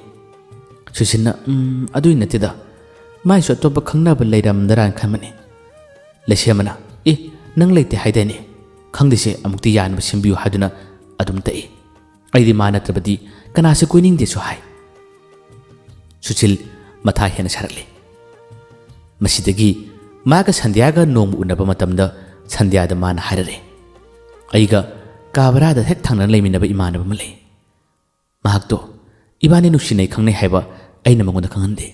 ꯁꯨꯁꯤꯜꯅ, "ꯎꯝ, ꯑꯗꯨꯏ ꯅꯠꯇꯦꯗ, ꯃꯥꯏꯁꯨ ꯑꯇꯣꯞꯄ ꯈꯪꯅꯕ ꯂꯩꯔꯝꯗ꯭ꯔꯥꯅ ꯈꯟꯕꯅꯤ꯫" ꯂꯩꯁꯦꯝꯕꯅ, "ꯑꯦ, ꯅꯪ ꯂꯩꯇꯦ ꯍꯥꯏꯗꯥꯏꯅꯦ? ꯈꯪꯗꯦꯁꯦ, ꯑꯃꯨꯛꯇꯤ ꯌꯥꯅꯕ ꯁꯤꯟꯕꯤꯌꯨ" ꯍꯥꯏꯗꯨꯅ ꯑꯗꯨꯝ ꯇꯛꯏ꯫ "ꯑꯩꯗꯤ ꯃꯥ ꯅꯠꯇ꯭ꯔꯕꯗꯤ ꯀꯅꯥꯁꯨ ꯀꯣꯏꯅꯤꯡꯗꯦꯁꯨ ꯍꯥꯏ꯫" ꯁꯨꯁꯤꯜ ꯃꯊꯥ ꯍꯦꯟꯅ ꯁꯥꯔꯛꯂꯦ꯫ ꯃꯁꯤꯗꯒꯤ ꯃꯥꯒ ꯁꯟꯙ꯭ꯌꯥꯒ ꯅꯣꯡꯃ ꯎꯅꯕ ꯃꯇꯝꯗ ꯁꯟꯙ꯭ꯌꯥꯗ ꯃꯥꯅ ꯍꯥꯏꯔꯔꯦ, "ꯑꯩꯒ ꯀꯥ ꯚꯔꯥꯗ ꯍꯦꯛ ꯊꯪꯅꯅ ꯂꯩꯃꯤꯟꯅꯕ ꯏꯃꯥꯟꯅꯕ ꯑꯃ ꯂꯩ꯫ ꯃꯍꯥꯛꯇꯣ ꯏꯕꯥꯅꯤ ꯅꯨꯡꯁꯤꯅꯩ ꯈꯪꯅꯩ ꯍꯥꯏꯕ ꯑꯩꯅ ꯃꯉꯣꯟꯗ ꯈꯪꯍꯟꯗꯦ꯫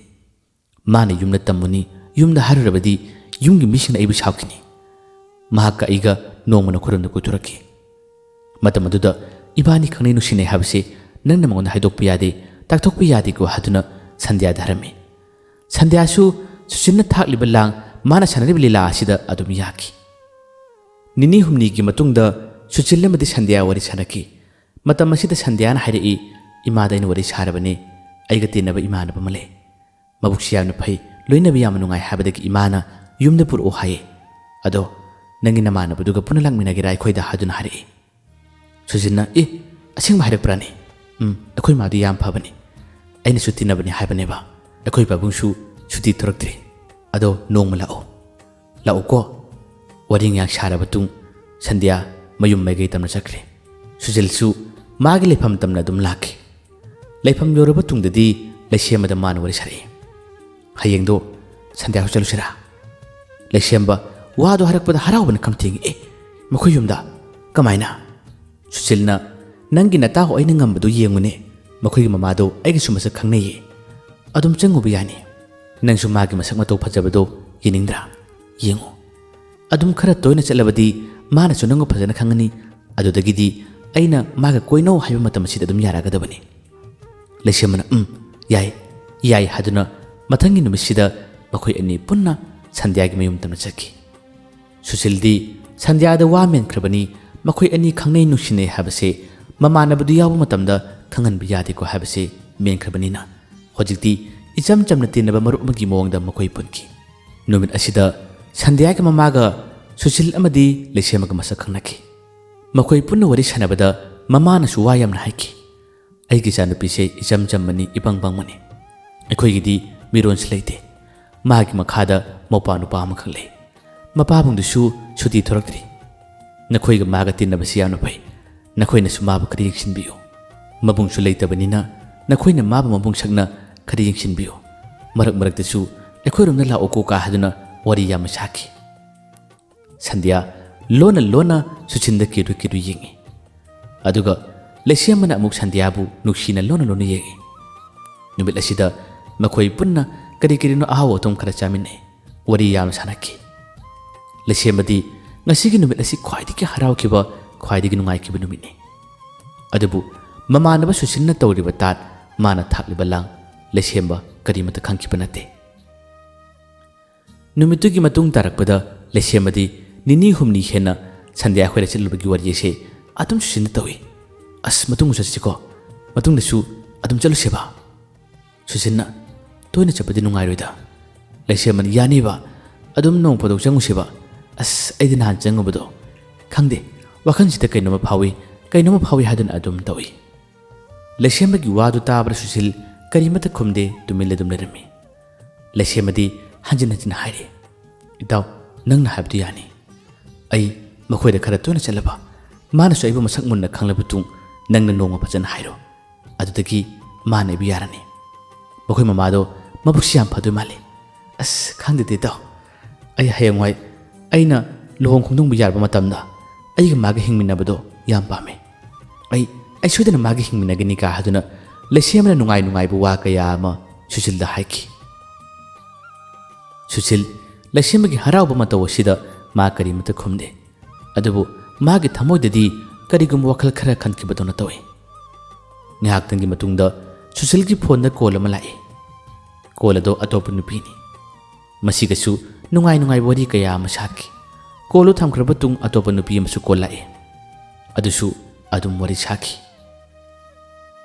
ꯃꯥꯅ ꯌꯨꯝꯗ ꯇꯝꯃꯨꯅꯤ, ꯌꯨꯝꯗ ꯍꯥꯏꯔꯨꯔꯕꯗꯤ ꯌꯨꯝꯒꯤ ꯃꯤꯁꯤꯡꯅ ꯑꯩꯕꯨ ꯁꯥꯎꯈꯤꯅꯤ꯫ ꯃꯍꯥꯛꯀ ꯑꯩꯒ ꯅꯣꯡꯃ ꯅꯈꯣꯏꯔꯣꯝꯗ ꯀꯣꯏꯊꯣꯔꯛꯈꯤ꯫ ꯃꯇꯝ ꯑꯗꯨꯗ ꯏꯕꯥꯅꯤ ꯈꯪꯅꯩ ꯅꯨꯡꯁꯤꯅꯩ ꯍꯥꯏꯕꯁꯤ ꯅꯪꯅ ꯃꯉꯣꯟꯗ ꯍꯥꯏꯗꯣꯛꯄ ꯌꯥꯗꯦ, ꯇꯥꯛꯊꯣꯛꯄ ꯌꯥꯗꯦꯀꯣ ꯍꯥꯏꯗꯨꯅ ꯁꯟꯙ꯭ꯌꯥꯗ ꯍꯥꯏꯔꯝꯃꯤ꯫ ꯁꯟꯙ꯭ꯌꯥꯁꯨ ꯁꯨꯆꯤꯟꯅ ꯊꯥꯛꯂꯤꯕ ꯂꯥꯡ, ꯃꯥꯅ ꯁꯥꯟꯅꯔꯤꯕ ꯂꯤꯂꯥ ꯑꯁꯤꯗ ꯑꯗꯨꯝ ꯌꯥꯈꯤ꯫ ꯅꯤꯅꯤ ꯍꯨꯝꯅꯤꯒꯤ ꯃꯇꯨꯡꯗ ꯁꯨꯆꯤꯜ ꯑꯃꯗꯤ ꯁꯟꯙ꯭ꯌꯥ ꯋꯥꯔꯤ ꯁꯥꯟꯅꯈꯤ꯫ ꯃꯇꯝ ꯑꯁꯤꯗ ꯁꯟꯙ꯭ꯌꯥꯅ ꯍꯥꯏꯔꯛꯏ, "ꯏꯃꯥꯗ ꯑꯩꯅ ꯋꯥꯔꯤ ꯁꯥꯔꯕꯅꯤ, ꯑꯩꯒ ꯇꯤꯟꯅꯕ ꯏꯃꯥꯟꯅꯕ ꯑꯃ ꯂꯩ꯫ ꯃꯕꯨꯛꯁꯤ ꯌꯥꯝꯅ ꯐꯩ, ꯂꯣꯏꯅꯕ ꯌꯥꯝꯅ ꯅꯨꯡꯉꯥꯏ ꯍꯥꯏꯕꯗꯒꯤ ꯏꯃꯥꯅ ꯌꯨꯝꯗ ꯄꯨꯔꯛꯑꯣ ꯍꯥꯏꯌꯦ꯫ ꯑꯗꯣ ꯅꯪꯒꯤ ꯅꯃꯥꯟꯅꯕꯗꯨꯒ ꯄꯨꯟꯅ ꯂꯥꯛꯃꯤꯟꯅꯒꯦꯔꯥ ꯑꯩꯈꯣꯏꯗ?" ꯍꯥꯏꯗꯨꯅ ꯍꯥꯏꯔꯛꯏ꯫ ꯁꯨꯖꯤꯟꯅ, "ꯑꯦ, ꯑꯁꯦꯡꯕ ꯍꯥꯏꯔꯛꯄ꯭ꯔꯥꯅꯦ? ꯎꯝ, ꯑꯩꯈꯣꯏ ꯃꯥꯗꯤ ꯌꯥꯝ ꯐꯕꯅꯤ꯫ ꯑꯩꯅꯁꯨ ꯇꯤꯟꯅꯕꯅꯤ ꯍꯥꯏꯕꯅꯦꯕ꯫ ꯑꯩꯈꯣꯏ ꯄꯥꯕꯨꯡꯁꯨ ꯁꯨꯇꯤ ꯊꯣꯔꯛꯇ꯭ꯔꯤ꯫ ꯑꯗꯣ ꯅꯣꯡꯃ ꯂꯥꯛꯑꯣ꯫ ꯂꯥꯛꯎꯀꯣ꯫" ꯋꯥꯔꯤ ꯉꯥꯏꯍꯥꯛ ꯁꯥꯔꯕ ꯃꯇꯨꯡ ꯁꯟꯙ꯭ꯌꯥ ꯃꯌꯨꯝ ꯃꯥꯏꯀꯩ ꯇꯝꯅ ꯆꯠꯈ꯭ꯔꯦ꯫ ꯁꯨꯖꯤꯜꯁꯨ ꯃꯥꯒꯤ ꯂꯩꯐꯝ ꯇꯝꯅ ꯑꯗꯨꯝ ꯂꯥꯛꯈꯤ꯫ ꯂꯩꯐꯝ ꯌꯧꯔꯕ ꯇꯨꯡꯗꯗꯤ ꯂꯩꯁꯦꯝꯕꯗ ꯃꯥꯅ ꯋꯥꯔꯤ ꯁꯥꯔꯛꯏ꯫ "ꯍꯌꯦꯡꯗꯣ ꯁꯟꯙ꯭ꯌꯥ ꯍꯣꯏ ꯆꯠꯂꯨꯁꯤꯔꯥ?" ꯂꯩꯁꯦꯝꯕ ꯋꯥꯗꯣ ꯍꯥꯏꯔꯛꯄꯗ ꯍꯔꯥꯎꯕꯅ ꯈꯝ ꯊꯦꯡꯉꯤ꯫ "ꯑꯦ, ꯃꯈꯣꯏ ꯌꯨꯝꯗ? ꯀꯃꯥꯏꯅ?" ꯁꯨꯁꯤꯜꯅ, "ꯅꯪꯒꯤ ꯅꯇꯥꯎ ꯑꯩꯅ ꯉꯝꯕꯗꯣ ꯌꯦꯡꯉꯨꯅꯦ꯫ ꯃꯈꯣꯏꯒꯤ ꯃꯃꯥꯗꯣ ꯑꯩꯒꯁꯨ ꯃꯁꯛ ꯈꯪꯅꯩꯌꯦ꯫ ꯑꯗꯨꯝ ꯆꯪꯉꯨꯕ ꯌꯥꯅꯤ꯫ ꯅꯪꯁꯨ ꯃꯥꯒꯤ ꯃꯁꯛ ꯃꯇꯧ ꯐꯖꯕꯗꯣ ꯌꯦꯡꯅꯤꯡꯗ꯭ꯔꯥ? ꯌꯦꯡꯉꯨ꯫ ꯑꯗꯨꯝ ꯈꯔ ꯇꯣꯏꯅ ꯆꯠꯂꯕꯗꯤ ꯃꯥꯅꯁꯨ ꯅꯪꯕꯨ ꯐꯖꯅ ꯈꯪꯉꯅꯤ꯫ ꯑꯗꯨꯗꯒꯤꯗꯤ ꯑꯩꯅ ꯃꯥꯒ ꯀꯣꯏꯅꯧ ꯍꯥꯏꯕ ꯃꯇꯝ ꯑꯁꯤꯗ ꯑꯗꯨꯝ ꯌꯥꯔꯛꯑꯒꯗꯕꯅꯤ꯫" ꯂꯩꯁꯦꯝꯕꯅ, "ꯎꯝ, ꯌꯥꯏ, ꯌꯥꯏ" ꯍꯥꯏꯗꯨꯅ ꯃꯊꯪꯒꯤ ꯅꯨꯃꯤꯠꯁꯤꯗ ꯃꯈꯣꯏ ꯑꯅꯤ ꯄꯨꯟꯅ ꯁꯟꯙ꯭ꯌꯥꯒꯤ ꯃꯌꯨꯝ ꯇꯝꯅ ꯆꯠꯈꯤ꯫ ꯁꯨꯁꯤꯜꯗꯤ ꯁꯟꯙ꯭ꯌꯥꯗ ꯋꯥ ꯃꯦꯟꯈ꯭ꯔꯕꯅꯤ꯫ ꯃꯈꯣꯏ ꯑꯅꯤ ꯈꯪꯅꯩ ꯅꯨꯡꯁꯤꯅꯩ ꯍꯥꯏꯕꯁꯦ ꯃꯃꯥꯟꯅꯕꯗꯨ ꯌꯥꯎꯕ ꯃꯇꯝꯗ ꯈꯪꯍꯟꯕ ꯌꯥꯗꯦꯀꯣ ꯍꯥꯏꯕꯁꯦ ꯃꯦꯟꯈ꯭ꯔꯕꯅꯤꯅ ꯍꯧꯖꯤꯛꯇꯤ ꯏꯆꯝ ꯆꯝꯅ ꯇꯤꯟꯅꯕ ꯃꯔꯨꯞ ꯑꯃꯒꯤ ꯃꯑꯣꯡꯗ ꯃꯈꯣꯏ ꯄꯨꯟꯈꯤ꯫ ꯅꯨꯃꯤꯠ ꯑꯁꯤꯗ ꯁꯟꯙ꯭ꯌꯥꯒꯤ ꯃꯃꯥꯒ ꯁꯨꯁꯤꯜ ꯑꯃꯗꯤ ꯂꯩꯁꯦꯝꯕꯒ ꯃꯁꯛ ꯈꯪꯅꯈꯤ꯫ ꯃꯈꯣꯏ ꯄꯨꯟꯅ ꯋꯥꯔꯤ ꯁꯥꯟꯅꯕꯗ ꯃꯃꯥꯅꯁꯨ ꯋꯥ ꯌꯥꯝꯅ ꯍꯥꯏꯈꯤ꯫ "ꯑꯩꯒꯤ ꯏꯆꯥꯅꯨꯄꯤꯁꯦ ꯏꯆꯝ ꯆꯝꯕꯅꯤ, ꯏꯄꯪ ꯄꯪꯕꯅꯤ꯫ ꯑꯩꯈꯣꯏꯒꯤꯗꯤ ꯃꯤꯔꯣꯟꯁꯨ ꯂꯩꯇꯦ꯫ ꯃꯥꯒꯤ ꯃꯈꯥꯗ ꯃꯧꯄ꯭ꯋꯥ ꯅꯨꯄꯥ ꯑꯃꯈꯛ ꯂꯩ꯫ ꯃꯄꯥꯕꯨꯡꯗꯨꯁꯨ ꯁꯨꯇꯤ ꯊꯣꯔꯛꯇ꯭ꯔꯤ꯫ ꯅꯈꯣꯏꯒ ꯃꯥꯒ ꯇꯤꯟꯅꯕꯁꯤ ꯌꯥꯝꯅ ꯐꯩ꯫ ꯅꯈꯣꯏꯅꯁꯨ ꯃꯥꯕꯨ ꯈꯔ ꯌꯦꯡꯁꯤꯟꯕꯤꯌꯨ꯫ ꯃꯕꯨꯡꯁꯨ ꯂꯩꯇꯕꯅꯤꯅ ꯅꯈꯣꯏꯅ ꯃꯥꯕꯨ ꯃꯕꯨꯡ ꯁꯛꯅ ꯈꯔ ꯌꯦꯡꯁꯤꯟꯕꯤꯌꯨ꯫ ꯃꯔꯛ ꯃꯔꯛꯇꯁꯨ ꯑꯩꯈꯣꯏꯔꯣꯝꯗ ꯂꯥꯛꯎꯀꯣ" ꯀꯥ ꯍꯥꯏꯗꯨꯅ ꯋꯥꯔꯤ ꯌꯥꯝꯅ ꯁꯥꯈꯤ꯫ ꯁꯟꯙ꯭ꯌꯥ ꯂꯣꯟꯅ ꯂꯣꯟꯅ ꯁꯨꯁꯤꯟꯗ ꯀꯤꯔꯨ ꯀꯤꯔꯨ ꯌꯦꯡꯉꯤ꯫ ꯑꯗꯨꯒ ꯂꯩꯁꯦꯝꯕꯅ ꯑꯃꯨꯛ ꯁꯟꯙ꯭ꯌꯥꯕꯨ ꯅꯨꯡꯁꯤꯅ ꯂꯣꯟꯅ ꯂꯣꯟꯅ ꯌꯦꯡꯉꯤ꯫ ꯅꯨꯃꯤꯠ ꯑꯁꯤꯗ ꯃꯈꯣꯏ ꯄꯨꯟꯅ ꯀꯔꯤ ꯀꯔꯤꯅꯣ ꯑꯍꯥꯎ ꯑꯊꯨꯝ ꯈꯔ ꯆꯥꯃꯤꯟꯅꯩ, ꯋꯥꯔꯤ ꯌꯥꯝꯅ ꯁꯥꯟꯅꯈꯤ꯫ ꯂꯩꯁꯦꯝꯕꯗꯤ ꯉꯁꯤꯒꯤ ꯅꯨꯃꯤꯠ ꯑꯁꯤ ꯈ꯭ꯋꯥꯏꯗꯒꯤ ꯍꯔꯥꯎꯈꯤꯕ, ꯈ꯭ꯋꯥꯏꯗꯒꯤ ꯅꯨꯡꯉꯥꯏꯈꯤꯕ ꯅꯨꯃꯤꯠꯅꯤ꯫ ꯑꯗꯨꯕꯨ ꯃꯃꯥꯟꯅꯕ ꯁꯨꯁꯤꯜꯅ ꯇꯧꯔꯤꯕ ꯇꯥꯠ, ꯃꯥꯅ ꯊꯥꯛꯂꯤꯕ ꯂꯥꯡ, ꯂꯩꯁꯦꯝꯕ ꯀꯔꯤꯃꯠꯇ ꯈꯪꯈꯤꯕ ꯅꯠꯇꯦ꯫ ꯅꯨꯃꯤꯠꯇꯨꯒꯤ ꯃꯇꯨꯡ ꯇꯥꯔꯛꯄꯗ ꯂꯩꯁꯦꯝꯕꯗꯤ ꯅꯤꯅꯤ ꯍꯨꯝꯅꯤ ꯍꯦꯟꯅ ꯁꯟꯗ꯭ꯌꯥ ꯈꯣꯏꯔ ꯆꯠꯂꯨꯕꯒꯤ ꯋꯥꯔꯤ ꯑꯁꯦ ꯑꯗꯨꯝ ꯁꯨꯁꯤꯜꯅ ꯇꯧꯏ꯫ "ꯑꯁ, ꯃꯇꯨꯡ ꯆꯠꯁꯤꯀꯣ, ꯃꯇꯨꯡꯗꯁꯨ ꯑꯗꯨꯝ ꯆꯠꯂꯨꯁꯦꯕ?" ꯁꯨꯁꯤꯜꯅ, "ꯇꯣꯏꯅ ꯆꯠꯄꯗꯤ ꯅꯨꯡꯉꯥꯏꯔꯣꯏꯗ?" ꯂꯩꯁꯦꯝꯕꯅ, "ꯌꯥꯅꯤꯕ, ꯑꯗꯨꯝ ꯅꯣꯡ ꯐꯥꯗꯣꯛ ꯆꯪꯉꯨꯁꯦꯕ꯫ ꯑꯁ, ꯑꯩꯗꯤ ꯅꯍꯥꯟ ꯆꯪꯉꯨꯕꯗꯣ, ꯈꯪꯗꯦ, ꯋꯥꯈꯜꯁꯤꯗ ꯀꯩꯅꯣꯝꯃ ꯐꯥꯎꯏ, ꯀꯩꯅꯣꯝꯃ ꯐꯥꯎꯏ" ꯍꯥꯏꯗꯨꯅ ꯑꯗꯨꯝ ꯇꯧꯏ꯫ ꯂꯩꯁꯦꯝꯕꯒꯤ ꯋꯥꯗꯨ ꯇꯥꯕꯗ ꯁꯨꯁꯤꯜ ꯀꯔꯤꯃꯠꯇ ꯈꯨꯝꯗꯦ, ꯇꯨꯃꯤꯟꯅ ꯑꯗꯨꯝ ꯂꯩꯔꯝꯃꯤ꯫ ꯂꯩꯁꯦꯝꯕꯗꯤ ꯍꯟꯖꯤꯟ ꯍꯟꯖꯤꯟ ꯍꯥꯏꯔꯤ, "ꯏꯇꯥꯎ, ꯅꯪꯅ ꯍꯥꯏꯕꯗꯨ ꯌꯥꯅꯤ꯫ ꯑꯩ ꯃꯈꯣꯏꯗ ꯈꯔ ꯇꯣꯏꯅ ꯆꯠꯂꯕ, ꯃꯥꯅꯁꯨ ꯑꯩꯕꯨ ꯃꯁꯛ ꯃꯨꯟꯅ ꯈꯪꯂꯕ ꯇꯨꯡ, ꯅꯪꯅ ꯅꯣꯡꯃ ꯐꯖꯅ ꯍꯥꯏꯔꯣ꯫ ꯑꯗꯨꯗꯒꯤ ꯃꯥꯅ ꯑꯩꯕꯨ ꯌꯥꯔꯅꯤ꯫ ꯃꯈꯣꯏ ꯃꯃꯥꯗꯣ ꯃꯕꯨꯛꯁꯤ ꯌꯥꯝ ꯐꯗꯣꯏ ꯃꯥꯜꯂꯤ꯫ ꯑꯁ, ꯈꯪꯗꯦꯗ ꯏꯇꯥꯎ꯫ ꯑꯩ ꯍꯌꯦꯡꯋꯥꯏ ꯑꯩꯅ ꯂꯨꯍꯣꯡ ꯈꯣꯡꯗꯣꯡꯕ ꯌꯥꯔꯕ ꯃꯇꯝꯗ ꯑꯩꯒ ꯃꯥꯒ ꯍꯤꯡꯃꯤꯟꯅꯕꯗꯣ ꯌꯥꯝ ꯄꯥꯝꯃꯦ꯫ ꯑꯩ, ꯑꯩ ꯁꯣꯏꯗꯅ ꯃꯥꯒ ꯍꯤꯡꯃꯤꯟꯅꯒꯅꯤ" ꯀꯥ ꯍꯥꯏꯗꯨꯅ ꯂꯩꯁꯦꯝꯕꯅ ꯅꯨꯡꯉꯥꯏ ꯅꯨꯡꯉꯥꯏꯕ ꯋꯥ ꯀꯌꯥ ꯑꯃ ꯁꯨꯁꯤꯜꯗ ꯍꯥꯏꯈꯤ꯫ ꯁꯨꯁꯤꯜ, ꯂꯩꯁꯦꯝꯕꯒꯤ ꯍꯔꯥꯎꯕ ꯃꯇꯧ ꯑꯁꯤꯗ ꯃꯥ ꯀꯔꯤꯃꯠꯇ ꯈꯨꯝꯗꯦ꯫ ꯑꯗꯨꯕꯨ ꯃꯥꯒꯤ ꯊꯃꯣꯏꯗꯗꯤ ꯀꯔꯤꯒꯨꯝꯕ ꯋꯥꯈꯜ ꯈꯔ ꯈꯟꯈꯤꯕꯗꯧꯅ ꯇꯧꯏ꯫ ꯉꯥꯏꯍꯥꯛꯇꯪꯒꯤ ꯃꯇꯨꯡꯗ ꯁꯨꯁꯤꯜꯒꯤ ꯐꯣꯟꯗ ꯀꯣꯜ ꯑꯃ ꯂꯥꯛꯏ꯫ ꯀꯣꯜ ꯑꯗꯣ ꯑꯇꯣꯞꯄ ꯅꯨꯄꯤꯅꯤ꯫ ꯃꯁꯤꯒꯁꯨ ꯅꯨꯡꯉꯥꯏ ꯅꯨꯡꯉꯥꯏꯕ ꯋꯥꯔꯤ ꯀꯌꯥ ꯑꯃ ꯁꯥꯈꯤ꯫ ꯀꯣꯜꯗꯨ ꯊꯝꯈ꯭ꯔꯕ ꯇꯨꯡ ꯑꯇꯣꯞꯄ ꯅꯨꯄꯤ ꯑꯃꯁꯨ ꯀꯣꯜ ꯂꯥꯛꯏ꯫ ꯑꯗꯨꯁꯨ ꯑꯗꯨꯝ ꯋꯥꯔꯤ ꯁꯥꯈꯤ꯫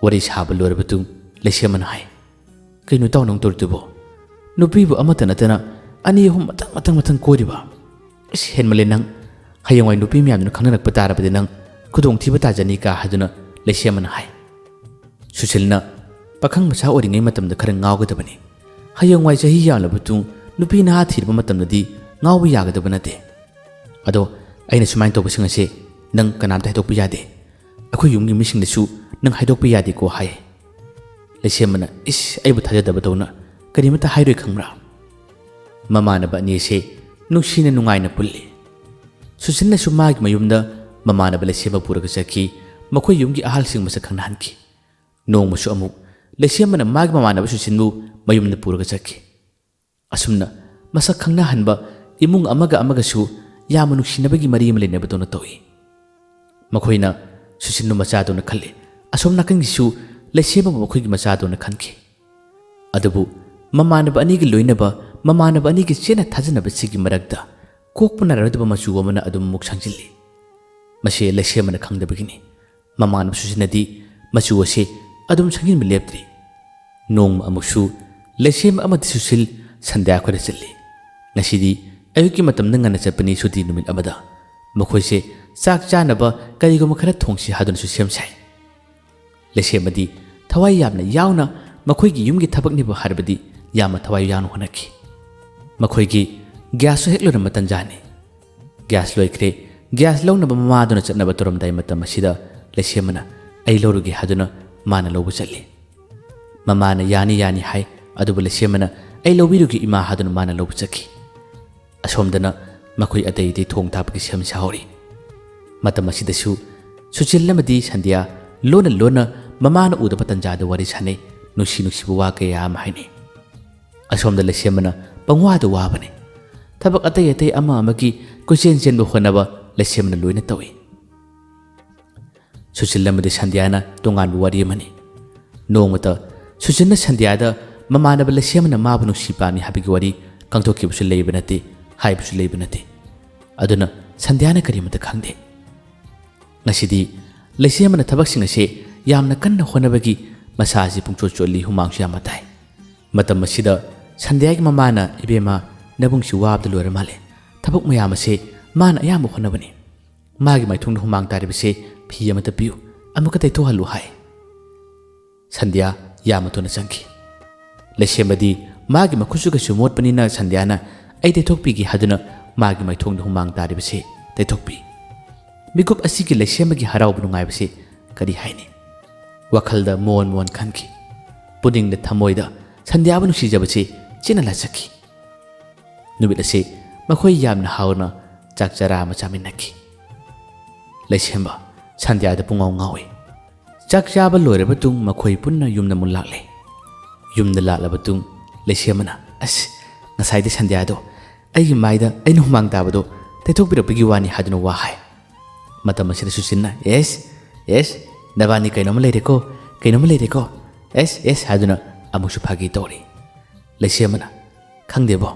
ꯋꯥꯔꯤ ꯁꯥꯕ ꯂꯣꯏꯔꯕ ꯇꯨꯡ ꯂꯩꯁꯦꯝꯕꯅ ꯍꯥꯏ, "ꯀꯩꯅꯣ ꯏꯇꯥꯎ ꯅꯪ ꯇꯧꯔꯤꯗꯨꯕꯣ? ꯅꯨꯄꯤꯕꯨ ꯑꯃꯠꯇ ꯅꯠꯇꯅ ꯑꯅꯤ ꯑꯍꯨꯝ ꯃꯊꯪ ꯃꯊꯪ ꯃꯊꯪ ꯀꯣꯏꯔꯤꯕ? ꯑꯁ, ꯍꯦꯟꯃꯜꯂꯦ ꯅꯪ꯫ ꯍꯌꯦꯡꯋꯥꯏ ꯅꯨꯄꯤ ꯃꯌꯥꯝꯗꯨꯅ ꯈꯪꯅꯔꯛꯄ ꯇꯥꯔꯕꯗꯤ ꯅꯪ ꯈꯨꯗꯣꯡꯊꯤꯕ ꯇꯥꯖꯅꯤ" ꯀꯥ ꯍꯥꯏꯗꯨꯅ ꯂꯩꯁꯦꯝꯕꯅ ꯍꯥꯏ꯫ ꯁꯨꯁꯤꯜꯅ ꯄꯥꯈꯪ ꯃꯆꯥ ꯑꯣꯏꯔꯤꯉꯩ ꯃꯇꯝꯗ ꯈꯔ ꯉꯥꯎꯒꯗꯕꯅꯤ꯫ ꯍꯌꯦꯡꯋꯥꯏ ꯆꯍꯤ ꯌꯥꯝꯂꯕ ꯇꯨꯡ ꯅꯨꯄꯤ ꯅꯍꯥ ꯊꯤꯔꯕ ꯃꯇꯝꯗꯗꯤ ꯉꯥꯎꯕ ꯌꯥꯒꯗꯕ ꯅꯠꯇꯦ꯫ ꯑꯗꯣ ꯑꯩꯅ ꯁꯨꯃꯥꯏꯅ ꯇꯧꯕꯁꯤꯡ ꯑꯁꯦ ꯅꯪ ꯀꯅꯥꯝꯇ ꯍꯥꯏꯗꯣꯛꯄ ꯌꯥꯗꯦ꯫ ꯑꯩꯈꯣꯏ ꯌꯨꯝꯒꯤ ꯃꯤꯁꯤꯡꯗꯁꯨ ꯅꯪ ꯍꯥꯏꯗꯣꯛꯄ ꯌꯥꯗꯦꯀꯣ ꯍꯥꯏ꯫ ꯂꯩꯁꯦꯝꯕꯅ, "ꯏꯁ, ꯑꯩꯕꯨ ꯊꯥꯖꯗꯕꯗꯧꯅ ꯀꯔꯤꯃꯠꯇ ꯍꯥꯏꯔꯣꯏ ꯈꯪꯕ꯭ꯔꯥ?" ꯃꯃꯥꯟꯅꯕ ꯑꯅꯤ ꯑꯁꯦ ꯅꯨꯡꯁꯤꯅ ꯅꯨꯡꯉꯥꯏꯅ ꯄꯨꯜꯂꯤ꯫ ꯁꯨꯁꯤꯜꯅꯁꯨ ꯃꯥꯒꯤ ꯃꯌꯨꯝꯗ ꯃꯃꯥꯟꯅꯕ ꯂꯩꯁꯦꯝꯕ ꯄꯨꯔꯒ ꯆꯠꯈꯤ꯫ ꯃꯈꯣꯏ ꯌꯨꯝꯒꯤ ꯑꯍꯜꯁꯤꯡ ꯃꯁꯛ ꯈꯪꯅꯍꯟꯈꯤ꯫ ꯅꯣꯡꯃꯁꯨ ꯑꯃꯨꯛ ꯂꯩꯁꯦꯝꯕꯅ ꯃꯥꯒꯤ ꯃꯃꯥꯟꯅꯕ ꯁꯨꯁꯤꯟꯕꯨ ꯃꯌꯨꯝꯗ ꯄꯨꯔꯒ ꯆꯠꯈꯤ꯫ ꯑꯁꯨꯝꯅ ꯃꯁꯛ ꯈꯪꯅꯍꯟꯕ ꯏꯃꯨꯡ ꯑꯃꯒ ꯑꯃꯒꯁꯨ ꯌꯥꯝꯅ ꯅꯨꯡꯁꯤꯅꯕꯒꯤ ꯃꯔꯤ ꯑꯃ ꯂꯩꯅꯕꯗꯧꯅ ꯇꯧꯏ꯫ ꯃꯈꯣꯏꯅ ꯁꯨꯁꯤꯟꯕꯨ ꯃꯆꯥꯗꯧꯅ ꯈꯜꯂꯤ, ꯑꯁꯣꯝ ꯅꯥꯀꯟꯒꯤꯁꯨ ꯂꯩꯁꯦꯝꯕꯕꯨ ꯃꯈꯣꯏꯒꯤ ꯃꯆꯥꯗꯧꯅ ꯈꯟꯈꯤ꯫ ꯑꯗꯨꯕꯨ ꯃꯃꯥꯟꯅꯕ ꯑꯅꯤꯒꯤ ꯂꯣꯏꯅꯕ, ꯃꯃꯥꯟꯅꯕ ꯑꯅꯤꯒꯤ ꯆꯦꯠꯅ ꯊꯥꯖꯅꯕꯁꯤꯒꯤ ꯃꯔꯛꯇ ꯀꯣꯛꯄ ꯅꯥꯏꯔꯣꯏꯗꯕ ꯃꯆꯨ ꯑꯃꯅ ꯑꯗꯨꯝ ꯑꯃꯨꯛ ꯁꯪꯖꯤꯜꯂꯤ꯫ ꯃꯁꯤ ꯂꯩꯁꯦꯝꯕꯅ ꯈꯪꯗꯕꯒꯤꯅꯤ꯫ ꯃꯃꯥꯟꯅꯕ ꯁꯨꯁꯤꯟꯅꯗꯤ ꯃꯆꯨ ꯑꯁꯤ ꯑꯗꯨꯝ ꯁꯪꯖꯤꯟꯕ ꯂꯦꯞꯇ꯭ꯔꯤ꯫ ꯅꯣꯡꯃ ꯑꯃꯨꯛꯁꯨ ꯂꯩꯁꯦꯝꯕ ꯑꯃꯗꯤ ꯁꯨꯁꯤꯜ ꯁꯟꯙ꯭ꯌꯥ ꯈꯣꯏꯗ ꯆꯠꯂꯤ꯫ ꯉꯁꯤꯗꯤ ꯑꯌꯨꯛꯀꯤ ꯃꯇꯝꯗ ꯉꯟꯅ ꯆꯠꯄꯅꯤ ꯁꯨꯇꯤ ꯅꯨꯃꯤꯠ ꯑꯃꯗ꯫ ꯃꯈꯣꯏꯁꯦ ꯆꯥꯛ ꯆꯥꯅꯕ ꯀꯔꯤꯒꯨꯝꯕ ꯈꯔ ꯊꯣꯡꯁꯤ ꯍꯥꯏꯗꯨꯅꯁꯨ ꯁꯦꯝ ꯁꯥꯏ꯫ ꯂꯩꯁꯦꯝꯕꯗꯤ ꯊꯋꯥꯏ ꯌꯥꯝꯅ ꯌꯥꯎꯅ ꯃꯈꯣꯏꯒꯤ ꯌꯨꯝꯒꯤ ꯊꯕꯛꯅꯤꯕꯨ ꯍꯥꯏꯔꯕꯗꯤ ꯌꯥꯝꯅ ꯊꯋꯥꯏ ꯌꯥꯎꯅ ꯍꯣꯠꯅꯈꯤ꯫ ꯃꯈꯣꯏꯒꯤ ꯒ꯭ꯌꯥꯁꯁꯨ ꯍꯦꯛ ꯂꯣꯏꯔꯝꯕ ꯇꯟꯖꯥꯅꯤ꯫ ꯒ꯭ꯌꯥꯁ ꯂꯣꯏꯈ꯭ꯔꯦ꯫ ꯒ꯭ꯌꯥꯁ ꯂꯧꯅꯕ ꯃꯃꯥꯗꯨꯅ ꯆꯠꯅꯕ ꯇꯧꯔꯝꯗꯥꯏ ꯃꯇꯝ ꯑꯁꯤꯗ ꯂꯩꯁꯦꯝꯕꯅ "ꯑꯩ ꯂꯧꯔꯨꯒꯦ" ꯍꯥꯏꯗꯨꯅ ꯃꯥꯅ ꯂꯧꯕ ꯆꯠꯂꯤ꯫ ꯃꯃꯥꯅ "ꯌꯥꯅꯤ, ꯌꯥꯅꯤ" ꯍꯥꯏ, ꯑꯗꯨꯕꯨ ꯂꯩꯁꯦꯝꯕꯅ "ꯑꯩ ꯂꯧꯕꯤꯔꯨꯒꯦ ꯏꯃꯥ" ꯍꯥꯏꯗꯨꯅ ꯃꯥꯅ ꯂꯧꯕ ꯆꯠꯈꯤ꯫ ꯑꯁꯣꯝꯗꯅ ꯃꯈꯣꯏ ꯑꯇꯩ ꯑꯇꯩ ꯊꯣꯡ ꯊꯥꯛꯄꯒꯤ ꯁꯦꯝ ꯁꯥꯍꯧꯔꯤ꯫ ꯃꯇꯝ ꯑꯁꯤꯗꯁꯨ ꯁꯨꯆꯤꯜ ꯑꯃꯗꯤ ꯁꯟꯙ꯭ꯌꯥ ꯂꯣꯟꯅ ꯂꯣꯟꯅ ꯃꯃꯥꯅ ꯎꯗꯕ ꯇꯟꯖꯥꯗ ꯋꯥꯔꯤ ꯁꯥꯅꯩ, ꯅꯨꯡꯁꯤ ꯅꯨꯡꯁꯤꯕ ꯋꯥ ꯀꯌꯥ ꯑꯃ ꯍꯥꯏꯅꯩ꯫ ꯑꯁꯣꯝꯗ ꯂꯩꯁꯦꯝꯕꯅ ꯄꯪꯋꯥꯗ ꯋꯥꯕꯅꯤ꯫ ꯊꯕꯛ ꯑꯇꯩ ꯑꯇꯩ ꯑꯃ ꯑꯃꯒꯤ ꯀꯣꯏꯆꯦꯟ ꯆꯦꯟꯕ ꯍꯣꯠꯅꯕ ꯂꯩꯁꯦꯝꯕꯅ ꯂꯣꯏꯅ ꯇꯧꯏ꯫ ꯁꯨꯆꯤꯜ ꯑꯃꯗꯤ ꯁꯟꯙ꯭ꯌꯥꯅ ꯇꯣꯉꯥꯟꯕ ꯋꯥꯔꯤ ꯑꯃꯅꯤ꯫ ꯅꯣꯡꯃꯇ ꯁꯨꯆꯤꯜꯅ ꯁꯟꯙ꯭ꯌꯥꯗ ꯃꯃꯥꯟꯅꯕ ꯂꯩꯁꯦꯝꯕꯅ ꯃꯥꯕꯨ ꯅꯨꯡꯁꯤ ꯄꯥꯝꯃꯤ ꯍꯥꯏꯕꯒꯤ ꯋꯥꯔꯤ ꯀꯪꯊꯣꯛꯈꯤꯕꯁꯨ ꯂꯩꯕ ꯅꯠꯇꯦ, ꯍꯥꯏꯕꯁꯨ ꯂꯩꯕ ꯅꯠꯇꯦ꯫ ꯑꯗꯨꯅ ꯁꯟꯙ꯭ꯌꯥꯅ ꯀꯔꯤꯃꯇ ꯈꯪꯗꯦ꯫ ꯉꯁꯤꯗꯤ ꯂꯩꯁꯦꯝꯕꯅ ꯊꯕꯛꯁꯤꯡ ꯑꯁꯤ ꯌꯥꯝꯅ ꯀꯟꯅ ꯍꯣꯠꯅꯕꯒꯤ ꯃꯁꯥ ꯑꯁꯤ ꯄꯨꯡꯆꯣꯠ ꯆꯣꯠꯂꯤ, ꯍꯨꯃꯥꯡꯁꯨ ꯌꯥꯝꯅ ꯇꯥꯏ꯫ ꯃꯇꯝ ꯑꯁꯤꯗ ꯁꯟꯙ꯭ꯌꯥꯒꯤ ꯃꯃꯥꯅ, "ꯏꯕꯦꯝꯃ, ꯅꯕꯨꯡꯁꯤ ꯋꯥꯕꯗ ꯂꯣꯏꯔ ꯃꯥꯜꯂꯦ꯫ ꯊꯕꯛ ꯃꯌꯥꯝ ꯑꯁꯤ ꯃꯥꯅ ꯑꯌꯥꯝꯕ ꯍꯣꯠꯅꯕꯅꯤ꯫ ꯃꯥꯒꯤ ꯃꯥꯏꯊꯣꯡꯗ ꯍꯨꯃꯥꯡ ꯇꯥꯔꯤꯕꯁꯦ ꯐꯤ ꯑꯃꯇ ꯄꯤꯌꯨ, ꯑꯃꯨꯛꯀ ꯇꯩꯊꯣꯛꯍꯜꯂꯨ" ꯍꯥꯏ꯫ ꯁꯟꯙ꯭ꯌꯥ ꯌꯥꯝꯅ ꯊꯨꯅ ꯆꯪꯈꯤ꯫ ꯂꯩꯁꯦꯝꯕꯗꯤ ꯃꯥꯒꯤ ꯃꯈꯨꯠꯁꯨ ꯀꯩꯁꯨ ꯃꯣꯠꯄꯅꯤꯅ ꯁꯟꯙ꯭ꯌꯥꯅ "ꯑꯩ ꯇꯩꯊꯣꯛꯄꯤꯒꯦ" ꯍꯥꯏꯗꯨꯅ ꯃꯥꯒꯤ ꯃꯥꯏꯊꯣꯡꯗ ꯍꯨꯃꯥꯡ ꯇꯥꯔꯤꯕꯁꯤ ꯇꯩꯊꯣꯛꯄꯤ꯫ ꯃꯤꯀꯨꯞ ꯑꯁꯤꯒꯤ ꯂꯩꯁꯦꯝꯕꯒꯤ ꯍꯔꯥꯎꯕ ꯅꯨꯡꯉꯥꯏꯕꯁꯤ ꯀꯔꯤ ꯍꯥꯏꯅꯤ? ꯋꯥꯈꯜꯗ ꯃꯣꯟ ꯃꯣꯟ ꯈꯟꯈꯤ꯫ ꯄꯨꯛꯅꯤꯡꯗ ꯊꯃꯣꯏꯗ ꯁꯟꯙ꯭ꯌꯥꯕꯨ ꯅꯨꯡꯁꯤꯖꯕꯁꯤ ꯆꯦꯠꯅ ꯂꯥꯆꯠꯈꯤ꯫ ꯅꯨꯃꯤꯠ ꯑꯁꯤ ꯃꯈꯣꯏ ꯌꯥꯝꯅ ꯍꯥꯎꯅ ꯆꯥꯛ ꯆꯔꯥ ꯑꯃ ꯆꯥꯃꯤꯟꯅꯈꯤ꯫ ꯂꯩꯁꯦꯝꯕ ꯁꯟꯙ꯭ꯌꯥꯗ ꯄꯨꯡꯉꯥꯎ ꯉꯥꯎꯏ꯫ ꯆꯥꯛ ꯆꯥꯕ ꯂꯣꯏꯔꯕ ꯇꯨꯡ ꯃꯈꯣꯏ ꯄꯨꯟꯅ ꯌꯨꯝꯗ ꯑꯃꯨꯛ ꯂꯥꯛꯂꯦ꯫ ꯌꯨꯝꯗ ꯂꯥꯛꯂꯕ ꯇꯨꯡ ꯂꯩꯁꯦꯝꯕꯅ, "ꯑꯁ, ꯉꯁꯥꯏꯗꯤ ꯁꯟꯙ꯭ꯌꯥꯗꯣ ꯑꯩꯒꯤ ꯃꯥꯏꯗ ꯑꯩꯅ ꯍꯨꯃꯥꯡ ꯇꯥꯕꯗꯣ ꯇꯩꯊꯣꯛꯄꯤꯔꯛꯄꯒꯤ ꯋꯥꯅꯤ" ꯍꯥꯏꯗꯨꯅ ꯋꯥ ꯍꯥꯏ꯫ ꯃꯇꯝ ꯑꯁꯤꯗ ꯁꯨꯁꯤꯟꯅ, "ꯑꯦꯁ, ꯑꯦꯁ, ꯅꯕꯥꯅꯤ ꯀꯩꯅꯣꯝꯃ ꯂꯩꯔꯦꯀꯣ, ꯀꯩꯅꯣꯝꯃ ꯂꯩꯔꯦꯀꯣ, ꯑꯦꯁ, ꯑꯦꯁ" ꯍꯥꯏꯗꯨꯅ ꯑꯃꯨꯛꯁꯨ ꯐꯥꯒꯤ ꯇꯧꯔꯤ꯫ ꯂꯩꯁꯦꯝꯕꯅ, "ꯈꯪꯗꯦꯕꯣ,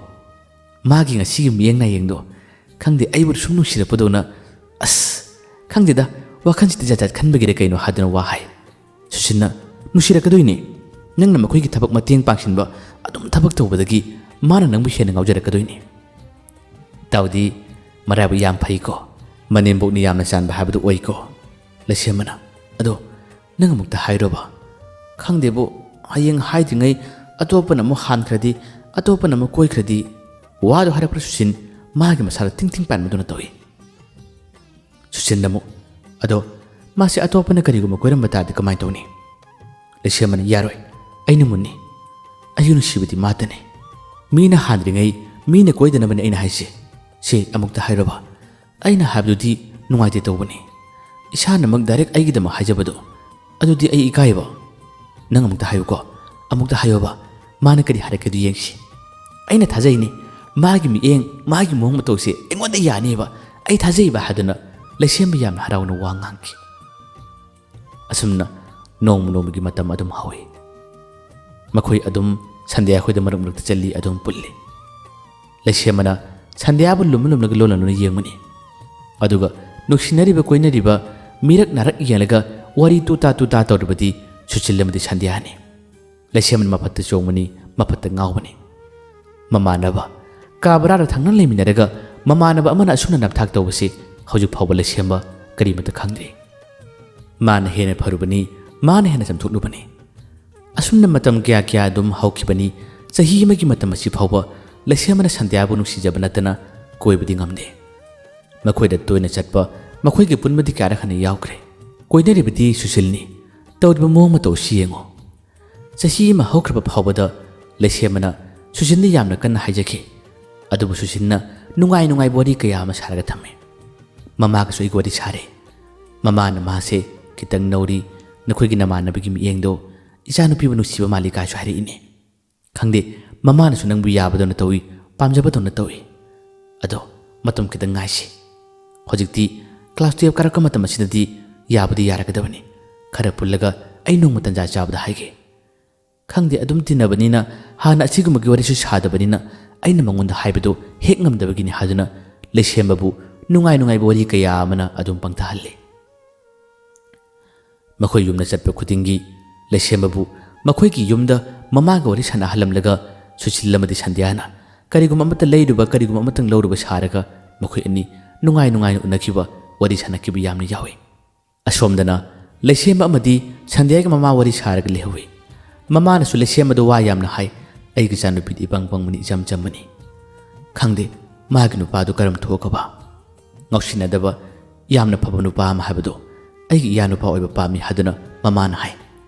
ꯃꯥꯒꯤ ꯉꯁꯤꯒꯤ ꯃꯤꯠꯌꯦꯡ ꯅꯥꯌꯦꯡꯗꯣ, ꯈꯪꯗꯦ, ꯑꯩꯕꯨ ꯁꯨꯝ ꯅꯨꯡꯁꯤꯔꯛꯄꯗꯧꯅ, ꯑꯁ, ꯈꯪꯗꯦꯗ, ꯋꯥꯈꯜꯁꯤꯗ ꯖꯥꯠ ꯖꯥꯠ ꯈꯟꯕꯒꯤꯔ ꯀꯩꯅꯣ" ꯍꯥꯏꯗꯨꯅ ꯋꯥ ꯍꯥꯏ꯫ ꯁꯨꯁꯤꯟꯅ, "ꯅꯨꯡꯁꯤꯔꯛꯀꯗꯣꯏꯅꯦ꯫ ꯅꯪꯅ ꯃꯈꯣꯏꯒꯤ ꯊꯕꯛ ꯃꯇꯦꯡ ꯄꯥꯡꯁꯤꯟꯕ, ꯑꯗꯨꯝ ꯊꯕꯛ ꯇꯧꯕꯗꯒꯤ ꯃꯥꯅ ꯅꯪꯕꯨ ꯍꯦꯟꯅ ꯉꯥꯎꯖꯔꯛꯀꯗꯣꯏꯅꯦ꯫ ꯏꯇꯥꯎꯗꯤ ꯃꯔꯥꯏꯕꯛ ꯌꯥꯝ ꯐꯩꯀꯣ꯫ ꯃꯅꯦꯝꯕꯣꯛꯅ ꯌꯥꯝꯅ ꯆꯥꯟꯕ ꯍꯥꯏꯕꯗꯨ ꯑꯣꯏꯀꯣ"꯫ ꯂꯩꯁꯦꯝꯕꯅ, "ꯑꯗꯣ ꯅꯪ ꯑꯃꯨꯛꯇ ꯍꯥꯏꯔꯣꯕ꯫ ꯈꯪꯗꯦꯕꯨ, ꯍꯌꯦꯡ ꯍꯥꯏꯗ꯭ꯔꯤꯉꯩ ꯑꯇꯣꯞꯄꯅ ꯑꯃꯨꯛ ꯍꯥꯟꯈ꯭ꯔꯗꯤ, ꯑꯇꯣꯞꯄꯅ ꯑꯃꯨꯛ ꯀꯣꯏꯈ꯭ꯔꯗꯤ"꯫ ꯋꯥꯗꯣ ꯍꯥꯏꯔꯛꯄꯗ ꯁꯨꯁꯤꯟ ꯃꯥꯒꯤ ꯃꯁꯥꯗ ꯇꯤꯡ ꯇꯤꯡ ꯄꯥꯟꯕꯗꯨꯅ ꯇꯧꯏ꯫ ꯁꯨꯁꯤꯟꯗ ꯑꯃꯨꯛ, "ꯑꯗꯣ ꯃꯥꯁꯦ ꯑꯇꯣꯞꯄꯅ ꯀꯔꯤꯒꯨꯝꯕ ꯀꯣꯏꯔꯝꯕ ꯇꯥꯔꯗꯤ ꯀꯃꯥꯏꯅ ꯇꯧꯅꯤ?" ꯂꯩꯁꯦꯝꯕꯅ, "ꯌꯥꯔꯣꯏ, ꯑꯩꯅ ꯃꯨꯟꯅꯤ꯫ ꯑꯩꯒꯤ ꯅꯨꯡꯁꯤꯕꯗꯤ ꯃꯥꯇꯅꯤ꯫ ꯃꯤꯅ ꯍꯥꯟꯗ꯭ꯔꯤꯉꯩ ꯃꯤꯅ ꯀꯣꯏꯗꯅꯕꯅꯤ ꯑꯩꯅ ꯍꯥꯏꯁꯦ꯫ ꯁꯦ, ꯑꯃꯨꯛꯇ ꯍꯥꯏꯔꯣꯕ꯫ ꯑꯩꯅ ꯍꯥꯏꯕꯗꯨꯗꯤ ꯅꯨꯡꯉꯥꯏꯇꯦ ꯇꯧꯕꯅꯤ꯫ ꯏꯁꯥꯅꯃꯛ ꯗꯥꯏꯔꯦꯛ ꯑꯩꯒꯤꯗꯃꯛ ꯍꯥꯏꯖꯕꯗꯣ, ꯑꯗꯨꯗꯤ ꯑꯩ ꯏꯀꯥꯏꯕ꯫ ꯅꯪ ꯑꯃꯨꯛꯇ ꯍꯥꯏꯌꯨꯀꯣ, ꯑꯃꯨꯛꯇ ꯍꯥꯏꯌꯣꯕ꯫ ꯃꯥꯅ ꯀꯔꯤ ꯍꯥꯏꯔꯛꯀꯦꯗꯨ ꯌꯦꯡꯁꯤ꯫ ꯑꯩꯅ ꯊꯥꯖꯩꯅꯦ, ꯃꯥꯒꯤ ꯃꯤꯠꯌꯦꯡ, ꯃꯥꯒꯤ ꯃꯑꯣꯡ ꯃꯇꯧꯁꯦ ꯑꯩꯉꯣꯟꯗ ꯌꯥꯅꯤꯕ꯫ ꯑꯩ ꯊꯥꯖꯩꯕ" ꯍꯥꯏꯗꯨꯅ ꯂꯩꯁꯦꯝꯕ ꯌꯥꯝꯅ ꯍꯔꯥꯎꯅ ꯋꯥ ꯉꯥꯡꯈꯤ꯫ ꯑꯁꯨꯝꯅ ꯅꯣꯡꯃ ꯅꯣꯡꯃꯒꯤ ꯃꯇꯝ ꯑꯗꯨꯝ ꯍꯧꯏ꯫ ꯃꯈꯣꯏ ꯑꯗꯨꯝ ꯁꯟꯙ꯭ꯌꯥ ꯈꯣꯏꯗ ꯃꯔꯛ ꯃꯔꯛꯇ ꯆꯠꯂꯤ, ꯑꯗꯨꯝ ꯄꯨꯜꯂꯤ꯫ ꯂꯩꯁꯦꯝꯕꯅ ꯁꯟꯙ꯭ꯌꯥꯕꯨ ꯂꯨꯝꯅ ꯂꯨꯝꯅꯒ ꯂꯣꯟꯅ ꯂꯣꯟꯅ ꯌꯦꯡꯕꯅꯤ꯫ ꯑꯗꯨꯒ ꯅꯨꯡꯁꯤꯅꯔꯤꯕ ꯀꯣꯏꯅꯔꯤꯕ ꯃꯤꯔꯛ ꯅꯥꯔꯛ ꯌꯦꯡꯂꯒ ꯋꯥꯔꯤ ꯇꯨꯇꯥ ꯇꯨꯇꯥ ꯇꯧꯔꯤꯕꯗꯤ ꯁꯨꯁꯤꯜ ꯑꯃꯗꯤ ꯁꯟꯙ꯭ꯌꯥꯅꯤ꯫ ꯂꯩꯁꯦꯝꯕꯅ ꯃꯐꯠꯇ ꯆꯣꯡꯕꯅꯤ, ꯃꯐꯠꯇ ꯉꯥꯎꯕꯅꯤ꯫ ꯃꯃꯥꯟꯅꯕ, ꯀꯥ ꯕꯔꯥꯗ ꯊꯪꯅ ꯂꯩꯃꯤꯟꯅꯔꯒ ꯃꯃꯥꯟꯅꯕ ꯑꯃꯅ ꯑꯁꯨꯝꯅ ꯅꯝꯊꯥꯛ ꯇꯧꯕꯁꯤ ꯍꯧꯖꯤꯛ ꯐꯥꯎꯕ ꯂꯩꯁꯦꯝꯕ ꯀꯔꯤꯃꯠꯇ ꯈꯪꯗ꯭ꯔꯤ꯫ ꯃꯥꯅ ꯍꯦꯟꯅ ꯐꯔꯨꯕꯅꯤ, ꯃꯥꯅ ꯍꯦꯟꯅ ꯆꯝꯊꯣꯛꯂꯨꯕꯅꯤ꯫ ꯑꯁꯨꯝꯅ ꯃꯇꯝ ꯀꯌꯥ ꯀꯌꯥ ꯑꯗꯨꯝ ꯍꯧꯈꯤꯕꯅꯤ꯫ ꯆꯍꯤ ꯑꯃꯒꯤ ꯃꯇꯝ ꯑꯁꯤ ꯐꯥꯎꯕ ꯂꯩꯁꯦꯝꯕꯅ ꯁꯟꯙ꯭ꯌꯥꯕꯨ ꯅꯨꯡꯁꯤꯖꯕ ꯅꯠꯇꯅ ꯀꯣꯏꯕꯗꯤ ꯉꯝꯗꯦ꯫ ꯃꯈꯣꯏꯗ ꯇꯣꯏꯅ ꯆꯠꯄ, ꯃꯈꯣꯏꯒꯤ ꯄꯨꯟꯕꯗꯤ ꯀꯌꯥꯔꯛ ꯍꯟꯅ ꯌꯥꯎꯈ꯭ꯔꯦ꯫ ꯀꯣꯏꯅꯔꯤꯕꯗꯤ ꯁꯨꯁꯤꯜꯅꯤ꯫ ꯇꯧꯔꯤꯕ ꯃꯑꯣꯡ ꯃꯇꯧ ꯑꯁꯤ ꯌꯦꯡꯉꯨ꯫ ꯆꯍꯤ ꯑꯃ ꯍꯧꯈ꯭ꯔꯕ ꯐꯥꯎꯕꯗ ꯂꯩꯁꯦꯝꯕꯅ ꯁꯨꯁꯤꯟꯗ ꯌꯥꯝꯅ ꯀꯟꯅ ꯍꯥꯏꯖꯈꯤ꯫ ꯑꯗꯨꯕꯨ ꯁꯨꯁꯤꯟꯅ ꯅꯨꯡꯉꯥꯏ ꯅꯨꯡꯉꯥꯏꯕ ꯋꯥꯔꯤ ꯀꯌꯥ ꯑꯃ ꯁꯥꯔꯒ ꯊꯝꯃꯤ꯫ ꯃꯃꯥꯒꯁꯨ ꯑꯩꯒ ꯋꯥꯔꯤ ꯁꯥꯔꯦ꯫ ꯃꯃꯥꯅ ꯃꯥꯁꯦ ꯈꯤꯇꯪ ꯅꯧꯔꯤ, ꯅꯈꯣꯏꯒꯤ ꯅꯃꯥꯟꯅꯕꯒꯤ ꯃꯤꯠꯌꯦꯡꯗꯣ ꯏꯆꯥꯅꯨꯄꯤꯕꯨ ꯅꯨꯡꯁꯤꯕ ꯃꯥꯜꯂꯤ ꯀꯥꯏꯁꯨ ꯍꯥꯏꯔꯛꯏꯅꯦ꯫ ꯈꯪꯗꯦ, ꯃꯃꯥꯅꯁꯨ ꯅꯪꯕꯨ ꯌꯥꯕꯗꯧꯅ ꯇꯧꯏ, ꯄꯥꯝꯖꯕꯗꯧꯅ ꯇꯧꯏ꯫ ꯑꯗꯣ ꯃꯇꯝ ꯈꯤꯇꯪ ꯉꯥꯏꯁꯤ꯫ ꯍꯧꯖꯤꯛꯇꯤ ꯀ꯭ꯂꯥꯁ ꯇꯨꯌꯦꯜꯞ ꯀꯥꯔꯛꯄ ꯃꯇꯝ ꯑꯁꯤꯗꯗꯤ ꯌꯥꯕꯨꯗꯤ ꯌꯥꯔꯒꯗꯕꯅꯤ꯫ ꯈꯔ ꯄꯨꯜꯂꯒ ꯑꯩ ꯅꯣꯡꯃ ꯇꯟꯖꯥ ꯆꯥꯕꯗ ꯍꯥꯏꯒꯦ꯫ ꯈꯪꯗꯦ, ꯑꯗꯨꯝ ꯇꯤꯟꯅꯕꯅꯤꯅ ꯍꯥꯟꯅ ꯑꯁꯤꯒꯨꯝꯕꯒꯤ ꯋꯥꯔꯤꯁꯨ ꯁꯥꯗꯕꯅꯤꯅ ꯑꯩꯅ ꯃꯉꯣꯟꯗ ꯍꯥꯏꯕꯗꯨ ꯍꯦꯛ ꯉꯝꯗꯕꯒꯤꯅꯤ ꯍꯥꯏꯗꯨꯅ ꯂꯩꯁꯦꯝꯕꯕꯨ ꯅꯨꯡꯉꯥꯏ ꯅꯨꯡꯉꯥꯏꯕ ꯋꯥꯔꯤ ꯀꯌꯥ ꯑꯃꯅ ꯑꯗꯨꯝ ꯄꯪꯊꯍꯜꯂꯤ꯫ ꯃꯈꯣꯏ ꯌꯨꯝꯗ ꯆꯠꯄ ꯈꯨꯗꯤꯡꯒꯤ ꯂꯩꯁꯦꯝꯕꯕꯨ ꯃꯈꯣꯏꯒꯤ ꯌꯨꯝꯗ ꯃꯃꯥꯒ ꯋꯥꯔꯤ ꯁꯥꯟꯅꯍꯜꯂꯝꯂꯒ ꯁꯨꯁꯤꯜ ꯑꯃꯗꯤ ꯁꯟꯙ꯭ꯌꯥꯅ ꯀꯔꯤꯒꯨꯝꯕ ꯑꯃꯠꯇ ꯂꯩꯔꯨꯕ, ꯀꯔꯤꯒꯨꯝꯕ ꯑꯃꯠꯇꯪ ꯂꯧꯔꯨꯕ ꯁꯥꯔꯒ ꯃꯈꯣꯏ ꯑꯅꯤ ꯅꯨꯡꯉꯥꯏ ꯅꯨꯡꯉꯥꯏꯅ ꯎꯅꯈꯤꯕ, ꯋꯥꯔꯤ ꯁꯥꯟꯅꯈꯤꯕ ꯌꯥꯝꯅ ꯌꯥꯎꯏ꯫ ꯑꯁꯣꯝꯗꯅ ꯂꯩꯁꯦꯝꯕ ꯑꯃꯗꯤ ꯁꯟꯙ꯭ꯌꯥꯒꯤ ꯃꯃꯥ ꯋꯥꯔꯤ ꯁꯥꯔꯒ ꯂꯩꯍꯧꯏ꯫ ꯃꯃꯥꯅꯁꯨ ꯂꯩꯁꯦꯝꯕꯗ ꯋꯥ ꯌꯥꯝꯅ ꯍꯥꯏ, "ꯑꯩꯒꯤ ꯏꯆꯥꯅꯨꯄꯤꯗꯤ ꯏꯄꯪ ꯄꯪꯕꯅꯤ, ꯏꯆꯝ ꯆꯝꯕꯅꯤ꯫ ꯈꯪꯗꯦ ꯃꯥꯒꯤ ꯅꯨꯄꯥꯗꯨ ꯀꯔꯝ ꯊꯣꯛꯈ꯭ꯔꯕ?" ꯉꯥꯎꯁꯤꯟꯅꯗꯕ, ꯌꯥꯝꯅ ꯐꯕ ꯅꯨꯄꯥ ꯑꯃ ꯍꯥꯏꯕꯗꯣ ꯑꯩꯒꯤ ꯏꯌꯥ ꯅꯨꯄꯥ ꯑꯣꯏꯕ ꯄꯥꯝꯃꯤ ꯍꯥꯏꯗꯨꯅ ꯃꯃꯥꯅ ꯍꯥꯏ꯫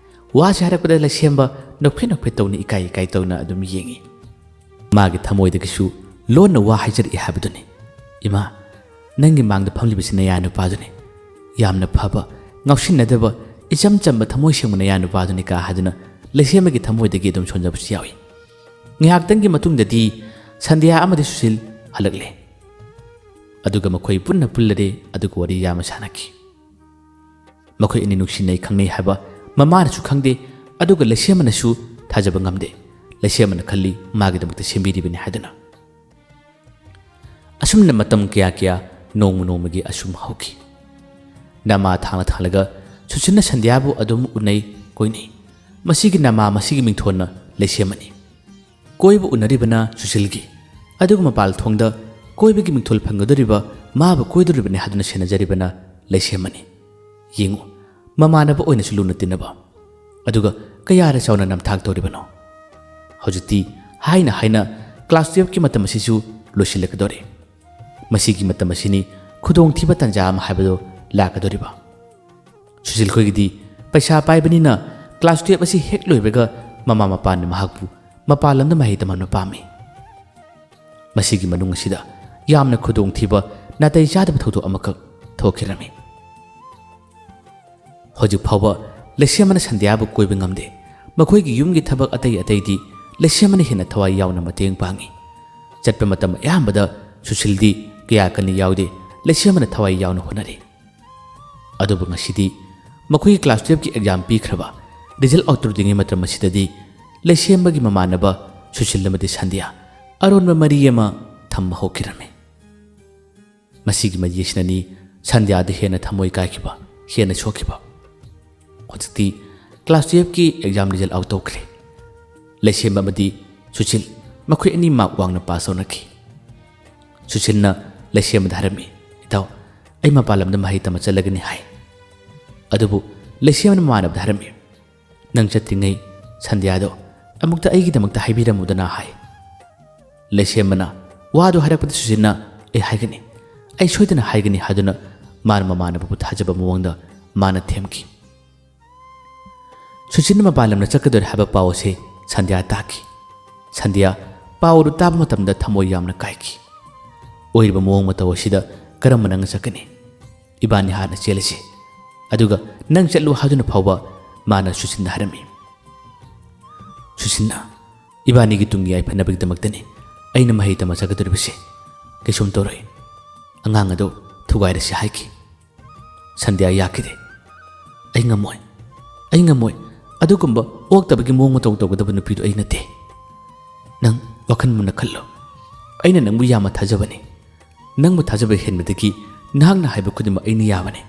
ꯋꯥꯁꯦ ꯍꯥꯏꯔꯛꯄꯗ ꯂꯩꯁꯦꯝꯕ ꯅꯣꯛꯐꯦꯠ ꯅꯣꯛꯐꯦꯠ ꯇꯧꯅ ꯏꯀꯥꯏ ꯏꯀꯥꯏ ꯇꯧꯅ ꯑꯗꯨꯝ ꯌꯦꯡꯏ꯫ ꯃꯥꯒꯤ ꯊꯃꯣꯏꯗꯒꯤꯁꯨ ꯂꯣꯟꯅ ꯋꯥ ꯍꯥꯏꯖꯔꯛꯏ ꯍꯥꯏꯕꯗꯨꯅꯤ꯫ "ꯏꯃꯥ, ꯅꯪꯒꯤ ꯃꯥꯡꯗ ꯐꯝꯂꯤꯕꯁꯤ ꯅꯌꯥ ꯅꯨꯄꯥꯗꯨꯅꯤ꯫ ꯌꯥꯝꯅ ꯐꯕ, ꯉꯥꯎꯁꯤꯟꯅꯗꯕ, ꯏꯆꯝ ꯆꯝꯕ ꯊꯃꯣꯏ ꯁꯦꯡꯕ ꯅꯌꯥ ꯅꯨꯄꯥꯗꯨꯅꯤ" ꯀꯥ ꯍꯥꯏꯗꯨꯅ ꯂꯩꯁꯦꯝꯕꯒꯤ ꯊꯃꯣꯏꯗꯒꯤ ꯑꯗꯨꯝ ꯁꯣꯟꯖꯕꯁꯨ ꯌꯥꯎꯏ꯫ ꯉꯥꯏꯍꯥꯛꯇꯪꯒꯤ ꯃꯇꯨꯡꯗꯗꯤ ꯁꯟꯙ꯭ꯌꯥ ꯑꯃꯗꯤ ꯁꯨꯁꯤꯜ ꯍꯜꯂꯛꯂꯦ꯫ ꯑꯗꯨꯒ ꯃꯈꯣꯏ ꯄꯨꯟꯅ ꯄꯨꯜꯂꯔꯦ, ꯑꯗꯨꯒ ꯋꯥꯔꯤ ꯌꯥꯝꯅ ꯁꯥꯟꯅꯈꯤ꯫ ꯃꯈꯣꯏ ꯑꯅꯤ ꯅꯨꯡꯁꯤꯅꯩ ꯈꯪꯅꯩ ꯍꯥꯏꯕ ꯃꯃꯥꯅꯁꯨ ꯈꯪꯗꯦ, ꯑꯗꯨꯒ ꯂꯩꯁꯦꯝꯕꯅꯁꯨ ꯊꯥꯖꯕ ꯉꯝꯗꯦ꯫ ꯂꯩꯁꯦꯝꯕꯅ ꯈꯜꯂꯤ ꯃꯥꯒꯤꯗꯃꯛꯇ ꯁꯦꯝꯕꯤꯔꯤꯕꯅꯤ ꯍꯥꯏꯗꯨꯅ꯫ ꯑꯁꯨꯝꯅ ꯃꯇꯝ ꯀꯌꯥ ꯀꯌꯥ ꯅꯣꯡꯃ ꯅꯣꯡꯃꯒꯤ ꯑꯁꯨꯝ ꯍꯧꯈꯤ꯫ ꯅꯃꯥ ꯊꯥꯡꯂ ꯊꯥꯡꯂꯒ ꯁꯨꯁꯤꯜꯅ ꯁꯟꯙ꯭ꯌꯥꯕꯨ ꯑꯗꯨꯝ ꯎꯅꯩ ꯀꯣꯏꯅꯩ꯫ ꯃꯁꯤꯒꯤ ꯅꯃꯥ, ꯃꯁꯤꯒꯤ ꯃꯤꯡꯊꯣꯟꯅ ꯂꯩꯁꯦꯝꯕꯅꯤ꯫ ꯀꯣꯏꯕ ꯎꯅꯔꯤꯕꯅ ꯁꯨꯁꯤꯜꯒꯤ, ꯑꯗꯨꯒ ꯃꯄꯥꯜ ꯊꯣꯡꯗ ꯀꯣꯏꯕꯒꯤ ꯃꯤꯡꯊꯣꯜ ꯐꯪꯒꯗꯧꯔꯤꯕ, ꯃꯥꯕꯨ ꯀꯣꯏꯗꯧꯔꯤꯕꯅꯤ ꯍꯥꯏꯗꯨꯅ ꯁꯦꯟꯅꯖꯔꯤꯕꯅ ꯂꯩꯁꯦꯝꯕꯅꯤ꯫ ꯌꯦꯡꯉꯨ, ꯃꯃꯥꯟꯅꯕ ꯑꯣꯏꯅꯁꯨ ꯂꯨꯅ ꯇꯤꯟꯅꯕ, ꯑꯗꯨꯒ ꯀꯌꯥꯗ ꯆꯥꯎꯅ ꯅꯝꯊꯥꯛ ꯇꯧꯔꯤꯕꯅꯣ? ꯍꯧꯖꯤꯛꯇꯤ ꯍꯥꯏꯅ ꯍꯥꯏꯅ ꯀ꯭ꯂꯥꯁ ꯇꯨꯌꯦꯜꯞꯀꯤ ꯃꯇꯝ ꯑꯁꯤꯁꯨ ꯂꯣꯏꯁꯤꯜꯂꯛꯀꯗꯧꯔꯦ꯫ ꯃꯁꯤꯒꯤ ꯃꯇꯝ ꯑꯁꯤꯅꯤ ꯈꯨꯗꯣꯡꯊꯤꯕ ꯇꯥꯟꯖꯥ ꯑꯃ ꯍꯥꯏꯕꯗꯨ ꯂꯥꯛꯀꯗꯧꯔꯤꯕ꯫ ꯁꯨꯁꯤꯜ ꯈꯣꯏꯒꯤꯗꯤ ꯄꯩꯁꯥ ꯄꯥꯏꯕꯅꯤꯅ ꯀ꯭ꯂꯥꯁ ꯇꯨꯌꯦꯜꯞ ꯑꯁꯤ ꯍꯦꯛ ꯂꯣꯏꯕꯒ ꯃꯃꯥ ꯃꯄꯥꯅ ꯃꯍꯥꯛꯄꯨ ꯃꯄꯥꯟ ꯂꯝꯗ ꯃꯍꯩ ꯇꯝꯍꯟꯕ ꯄꯥꯝꯃꯤ꯫ ꯃꯁꯤꯒꯤ ꯃꯅꯨꯡ ꯑꯁꯤꯗ ꯌꯥꯝꯅ ꯈꯨꯗꯣꯡꯊꯤꯕ, ꯅꯥꯇꯩ ꯆꯥꯗꯕ ꯊꯧꯗꯣꯛ ꯑꯃꯈꯛ ꯊꯣꯛꯈꯤꯔꯝꯃꯤ꯫ ꯍꯧꯖꯤꯛ ꯐꯥꯎꯕ ꯂꯩꯁꯦꯝꯕꯅ ꯁꯟꯙ꯭ꯌꯥꯕꯨ ꯀꯣꯏꯕ ꯉꯝꯗꯦ꯫ ꯃꯈꯣꯏꯒꯤ ꯌꯨꯝꯒꯤ ꯊꯕꯛ ꯑꯇꯩ ꯑꯇꯩꯗꯤ ꯂꯩꯁꯦꯝꯕꯅ ꯍꯦꯟꯅ ꯊꯋꯥꯏ ꯌꯥꯎꯅ ꯃꯇꯦꯡ ꯄꯥꯡꯏ꯫ ꯆꯠꯄ ꯃꯇꯝ ꯑꯌꯥꯝꯕꯗ ꯁꯨꯁꯤꯜꯗꯤ ꯀꯌꯥ ꯀꯟꯅ ꯌꯥꯎꯗꯦ, ꯂꯩꯁꯦꯝꯕꯅ ꯊꯋꯥꯏ ꯌꯥꯎꯅ ꯍꯣꯠꯅꯔꯤ꯫ ꯑꯗꯨꯕꯨ ꯉꯁꯤꯗꯤ ꯃꯈꯣꯏꯒꯤ ꯀ꯭ꯂꯥꯁ ꯇꯨꯌꯦꯜꯐꯀꯤ ꯑꯦꯛꯖꯥꯝ ꯄꯤꯈ꯭ꯔꯕ, ꯔꯤꯖꯜ ꯑꯥꯎꯠ ꯇꯧꯗ꯭ꯔꯤꯉꯩ ꯃꯇꯝ ꯑꯁꯤꯗꯗꯤ ꯂꯩꯁꯦꯝꯕꯒꯤ ꯃꯃꯥꯟꯅꯕ ꯁꯨꯁꯤꯜ ꯑꯃꯗꯤ ꯁꯟꯙ꯭ꯌꯥ ꯑꯔꯣꯟꯕ ꯃꯔꯤ ꯑꯃ ꯊꯝꯕ ꯍꯧꯈꯤꯔꯝꯃꯤ꯫ ꯃꯁꯤꯒꯤ ꯃꯔꯤ ꯑꯁꯤꯅꯅꯤ ꯁꯟꯙ꯭ꯌꯥꯗ ꯍꯦꯟꯅ ꯊꯃꯣꯏ ꯀꯥꯏꯈꯤꯕ, ꯍꯦꯟꯅ ꯁꯣꯛꯈꯤꯕ꯫ ꯍꯧꯖꯤꯛꯇꯤ ꯀ꯭ꯂꯥꯁ ꯇꯨꯌꯦꯜꯐꯀꯤ ꯑꯦꯛꯖꯥꯝ ꯔꯤꯖꯜ ꯑꯥꯎꯠ ꯇꯧꯈ꯭ꯔꯦ꯫ ꯂꯩꯁꯦꯝꯕ ꯑꯃꯗꯤ ꯁꯨꯁꯤꯜ ꯃꯈꯣꯏ ꯑꯅꯤ ꯃꯥꯔꯛ ꯋꯥꯡꯅ ꯄꯥꯁ ꯇꯧꯅꯈꯤ꯫ ꯁꯨꯁꯤꯜꯅ ꯂꯩꯁꯦꯝꯕꯗ ꯍꯥꯏꯔꯝꯃꯤ, "ꯏꯇꯥꯎ, ꯑꯩ ꯃꯄꯥꯟ ꯂꯝꯗ ꯃꯍꯩ ꯇꯝꯕ ꯆꯠꯂꯒꯅꯤ" ꯍꯥꯏ꯫ ꯑꯗꯨꯕꯨ ꯂꯩꯁꯦꯝꯕꯅ ꯃꯃꯥꯟꯅꯕꯗ ꯍꯥꯏꯔꯝꯃꯤ, "ꯅꯪ ꯆꯠꯇ꯭ꯔꯤꯉꯩ ꯁꯟꯙ꯭ꯌꯥꯗꯣ ꯑꯃꯨꯛꯇ ꯑꯩꯒꯤꯗꯃꯛꯇ ꯍꯥꯏꯕꯤꯔꯝꯃꯨꯗꯅ" ꯍꯥꯏ꯫ ꯂꯩꯁꯦꯝꯕꯅ ꯋꯥꯗꯨ ꯍꯥꯏꯔꯛꯄꯗ ꯁꯨꯁꯤꯜꯅ "ꯑꯩ ꯍꯥꯏꯒꯅꯤ, ꯑꯩ ꯁꯣꯏꯗꯅ ꯍꯥꯏꯒꯅꯤ" ꯍꯥꯏꯗꯨꯅ ꯃꯥꯅ ꯃꯃꯥꯟꯅꯕꯕꯨ ꯊꯥꯖꯕ ꯃꯑꯣꯡꯗ ꯃꯥꯅ ꯊꯦꯝꯈꯤ꯫ ꯁꯨꯁꯤꯜꯅ ꯃꯄꯥꯟ ꯂꯝꯗ ꯆꯠꯀꯗꯧꯔꯦ ꯍꯥꯏꯕ ꯄꯥꯎ ꯑꯁꯤ ꯁꯟꯙ꯭ꯌꯥ ꯇꯥꯈꯤ꯫ ꯁꯟꯙ꯭ꯌꯥ ꯄꯥꯎ ꯑꯗꯨ ꯇꯥꯕ ꯃꯇꯝꯗ ꯊꯃꯣꯏ ꯌꯥꯝꯅ ꯀꯥꯏꯈꯤ꯫ ꯑꯣꯏꯔꯤꯕ ꯃꯑꯣꯡ ꯃꯇꯧ ꯑꯁꯤꯗ ꯀꯔꯝꯕ ꯅꯪꯅ ꯆꯠꯀꯅꯤ? ꯏꯕꯥꯅꯤ ꯍꯥꯟꯅ ꯆꯦꯜꯂꯁꯤ꯫ ꯑꯗꯨꯒ ꯅꯪ ꯆꯠꯂꯨ ꯍꯥꯏꯗꯨꯅ ꯐꯥꯎꯕ ꯃꯥꯅ ꯁꯨꯁꯤꯜꯗ ꯍꯥꯏꯔꯝꯃꯤ꯫ ꯁꯨꯁꯤꯜꯅ, "ꯏꯕꯥꯅꯤꯒꯤ ꯇꯨꯡꯒꯤ ꯌꯥꯏꯐꯅꯕꯒꯤꯗꯃꯛꯇꯅꯤ ꯑꯩꯅ ꯃꯍꯩ ꯇꯝꯕ ꯆꯠꯀꯗꯧꯔꯤꯕꯁꯦ꯫ ꯀꯩꯁꯨꯝ ꯇꯧꯔꯣꯏ꯫ ꯑꯉꯥꯡ ꯑꯗꯨ ꯊꯨꯒꯥꯏꯔꯁꯤ" ꯍꯥꯏꯈꯤ꯫ ꯁꯟꯙ꯭ꯌꯥ ꯌꯥꯈꯤꯗꯦ꯫ "ꯑꯩ ꯉꯝꯃꯣꯏ, ꯑꯩ ꯉꯝꯃꯣꯏ꯫ ꯑꯗꯨꯒꯨꯝꯕ ꯑꯣꯛꯇꯕꯒꯤ ꯃꯑꯣꯡ ꯃꯇꯧ ꯇꯧꯒꯗꯕ ꯅꯨꯄꯤꯗꯨ ꯑꯩ ꯅꯠꯇꯦ꯫ ꯅꯪ ꯋꯥꯈꯜ ꯃꯨꯟꯅ ꯈꯜꯂꯨ꯫ ꯑꯩꯅ ꯅꯪꯕꯨ ꯌꯥꯝꯅ ꯊꯥꯖꯕꯅꯤ꯫ ꯅꯪꯕꯨ ꯊꯥꯖꯕ ꯍꯦꯟꯕꯗꯒꯤ ꯅꯍꯥꯛꯅ ꯍꯥꯏꯕ ꯈꯨꯗꯤꯡꯃꯛ ꯑꯩꯅ ꯌꯥꯕꯅꯤ꯫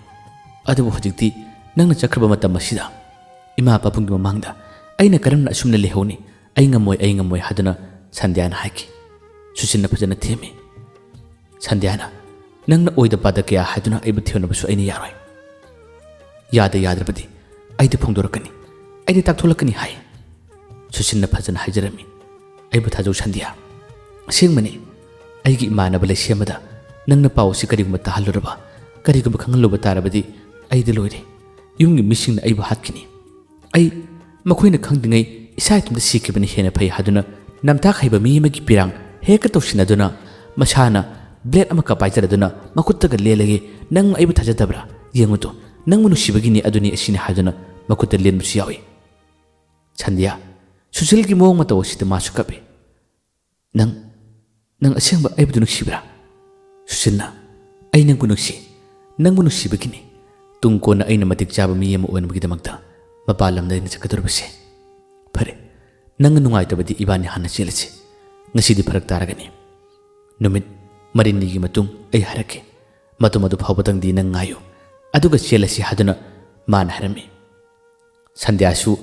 ꯑꯗꯨꯕꯨ ꯍꯧꯖꯤꯛꯇꯤ ꯅꯪꯅ ꯆꯠꯈ꯭ꯔꯕ ꯃꯇꯝ ꯑꯁꯤꯗ ꯏꯃꯥ ꯄꯥꯕꯨꯡꯒꯤ ꯃꯃꯥꯡꯗ ꯑꯩꯅ ꯀꯔꯝꯅ ꯑꯁꯨꯝꯅ ꯂꯩꯍꯧꯅꯤ? ꯑꯩ ꯉꯝꯃꯣꯏ, ꯑꯩ ꯉꯝꯃꯣꯏ" ꯍꯥꯏꯗꯨꯅ ꯁꯟꯙ꯭ꯌꯥꯅ ꯍꯥꯏꯈꯤ꯫ ꯁꯨꯁꯤꯜꯅ ꯐꯖꯅ ꯊꯦꯝꯃꯤ꯫ ꯁꯟꯙ꯭ꯌꯥꯅ, "ꯅꯪꯅ ꯑꯣꯏꯗ ꯄꯥꯗ ꯀꯌꯥ ꯍꯥꯏꯗꯨꯅ ꯑꯩꯕꯨ ꯊꯦꯝꯅꯕꯁꯨ ꯑꯩꯅ ꯌꯥꯔꯣꯏ꯫ ꯌꯥꯗ ꯌꯥꯗ꯭ꯔꯕꯗꯤ ꯑꯩꯗꯤ ꯐꯣꯡꯗꯣꯔꯛꯀꯅꯤ, ꯑꯩꯗꯤ ꯇꯥꯛꯊꯣꯛꯂꯛꯀꯅꯤ" ꯍꯥꯏ꯫ ꯁꯨꯁꯤꯜꯅ ꯐꯖꯅ ꯍꯥꯏꯖꯔꯝꯃꯤ, "ꯑꯩꯕꯨ ꯊꯥꯖꯧ ꯁꯟꯙ꯭ꯌꯥ꯫ ꯑꯁꯦꯡꯕꯅꯤ, ꯑꯩꯒꯤ ꯏꯃꯥꯟꯅꯕ ꯂꯩꯁꯦꯝꯕꯗ ꯅꯪꯅ ꯄꯥꯎ ꯑꯁꯤ ꯀꯔꯤꯒꯨꯝꯕ ꯇꯥꯍꯜꯂꯨꯔꯕ, ꯀꯔꯤꯒꯨꯝꯕ ꯈꯪꯍꯜꯂꯨꯕ ꯇꯥꯔꯕꯗꯤ ꯑꯩꯗꯤ ꯂꯣꯏꯔꯦ꯫ ꯌꯨꯝꯒꯤ ꯃꯤꯁꯤꯡꯅ ꯑꯩꯕꯨ ꯍꯥꯠꯈꯤꯅꯤ꯫ ꯑꯩ ꯃꯈꯣꯏꯅ ꯈꯪꯗ꯭ꯔꯤꯉꯩ ꯏꯁꯥ ꯏꯊꯟꯇ ꯁꯤꯈꯤꯕꯅ ꯍꯦꯟꯅ ꯐꯩ" ꯍꯥꯏꯗꯨꯅ ꯅꯝꯊꯥꯛ ꯍꯩꯕ ꯃꯤ ꯑꯃꯒꯤ ꯄꯤꯔꯥꯡ ꯍꯦꯛꯇ ꯇꯧꯁꯤꯟꯅꯗꯨꯅ ꯃꯁꯥꯅ ꯕ꯭ꯂꯦꯗ ꯑꯃꯈꯛ ꯄꯥꯏꯖꯔꯗꯨꯅ ꯃꯈꯨꯠꯇꯒ ꯂꯦꯜꯂꯒꯦ, "ꯅꯪ ꯑꯩꯕꯨ ꯊꯥꯖꯗꯕ꯭ꯔꯥ? ꯌꯦꯡꯉꯨ ꯇꯨ, ꯅꯪꯕꯨ ꯅꯨꯡꯁꯤꯕꯒꯤꯅꯤ, ꯑꯗꯨꯅꯤ ꯑꯁꯤꯅꯤ" ꯍꯥꯏꯗꯨꯅ ꯃꯈꯨꯠꯇ ꯂꯦꯟꯕꯁꯨ ꯌꯥꯎꯏ꯫ ꯁꯟꯙ꯭ꯌꯥ, ꯁꯨꯁꯤꯜꯒꯤ ꯃꯑꯣꯡ ꯃꯇꯧ ꯑꯁꯤꯗ ꯃꯥꯁꯨ ꯀꯞꯏ꯫ "ꯅꯪ, ꯅꯪ ꯑꯁꯦꯡꯕ ꯑꯩꯕꯨꯗꯨ ꯅꯨꯡꯁꯤꯕ꯭ꯔꯥ?" ꯁꯨꯁꯤꯜꯅ, "ꯑꯩ ꯅꯪꯕꯨ ꯅꯨꯡꯁꯤ꯫ ꯅꯪꯕꯨ ꯅꯨꯡꯁꯤꯕꯒꯤꯅꯤ ꯇꯨꯡ ꯀꯣꯟꯅ ꯑꯩꯅ ꯃꯇꯤꯛ ꯆꯥꯕ ꯃꯤ ꯑꯃ ꯑꯣꯏꯅꯕꯒꯤꯗꯃꯛꯇ ꯃꯄꯥꯟ ꯂꯝꯗ ꯑꯩꯅ ꯆꯠꯀꯗꯧꯔꯤꯕꯁꯦ꯫ ꯐꯔꯦ, ꯅꯪꯅ ꯅꯨꯡꯉꯥꯏꯇꯕꯗꯤ ꯏꯕꯥꯅꯤ ꯍꯥꯟꯅ ꯆꯦꯜꯂꯁꯤ꯫ ꯉꯁꯤꯗꯤ ꯐꯔꯛ ꯇꯥꯔꯒꯅꯤ꯫ ꯅꯨꯃꯤꯠ ꯃꯔꯤꯅꯤꯒꯤ ꯃꯇꯨꯡ ꯑꯩ ꯍꯥꯏꯔꯛꯀꯦ꯫ ꯃꯇꯝ ꯑꯗꯨ ꯐꯥꯎꯕꯗꯪꯗꯤ ꯅꯪ ꯉꯥꯏꯌꯨ, ꯑꯗꯨꯒ ꯆꯦꯜꯂꯁꯤ" ꯍꯥꯏꯗꯨꯅ ꯃꯥꯅ ꯍꯥꯏꯔꯝꯃꯤ꯫ ꯁꯟꯙ꯭ꯌꯥꯁꯨ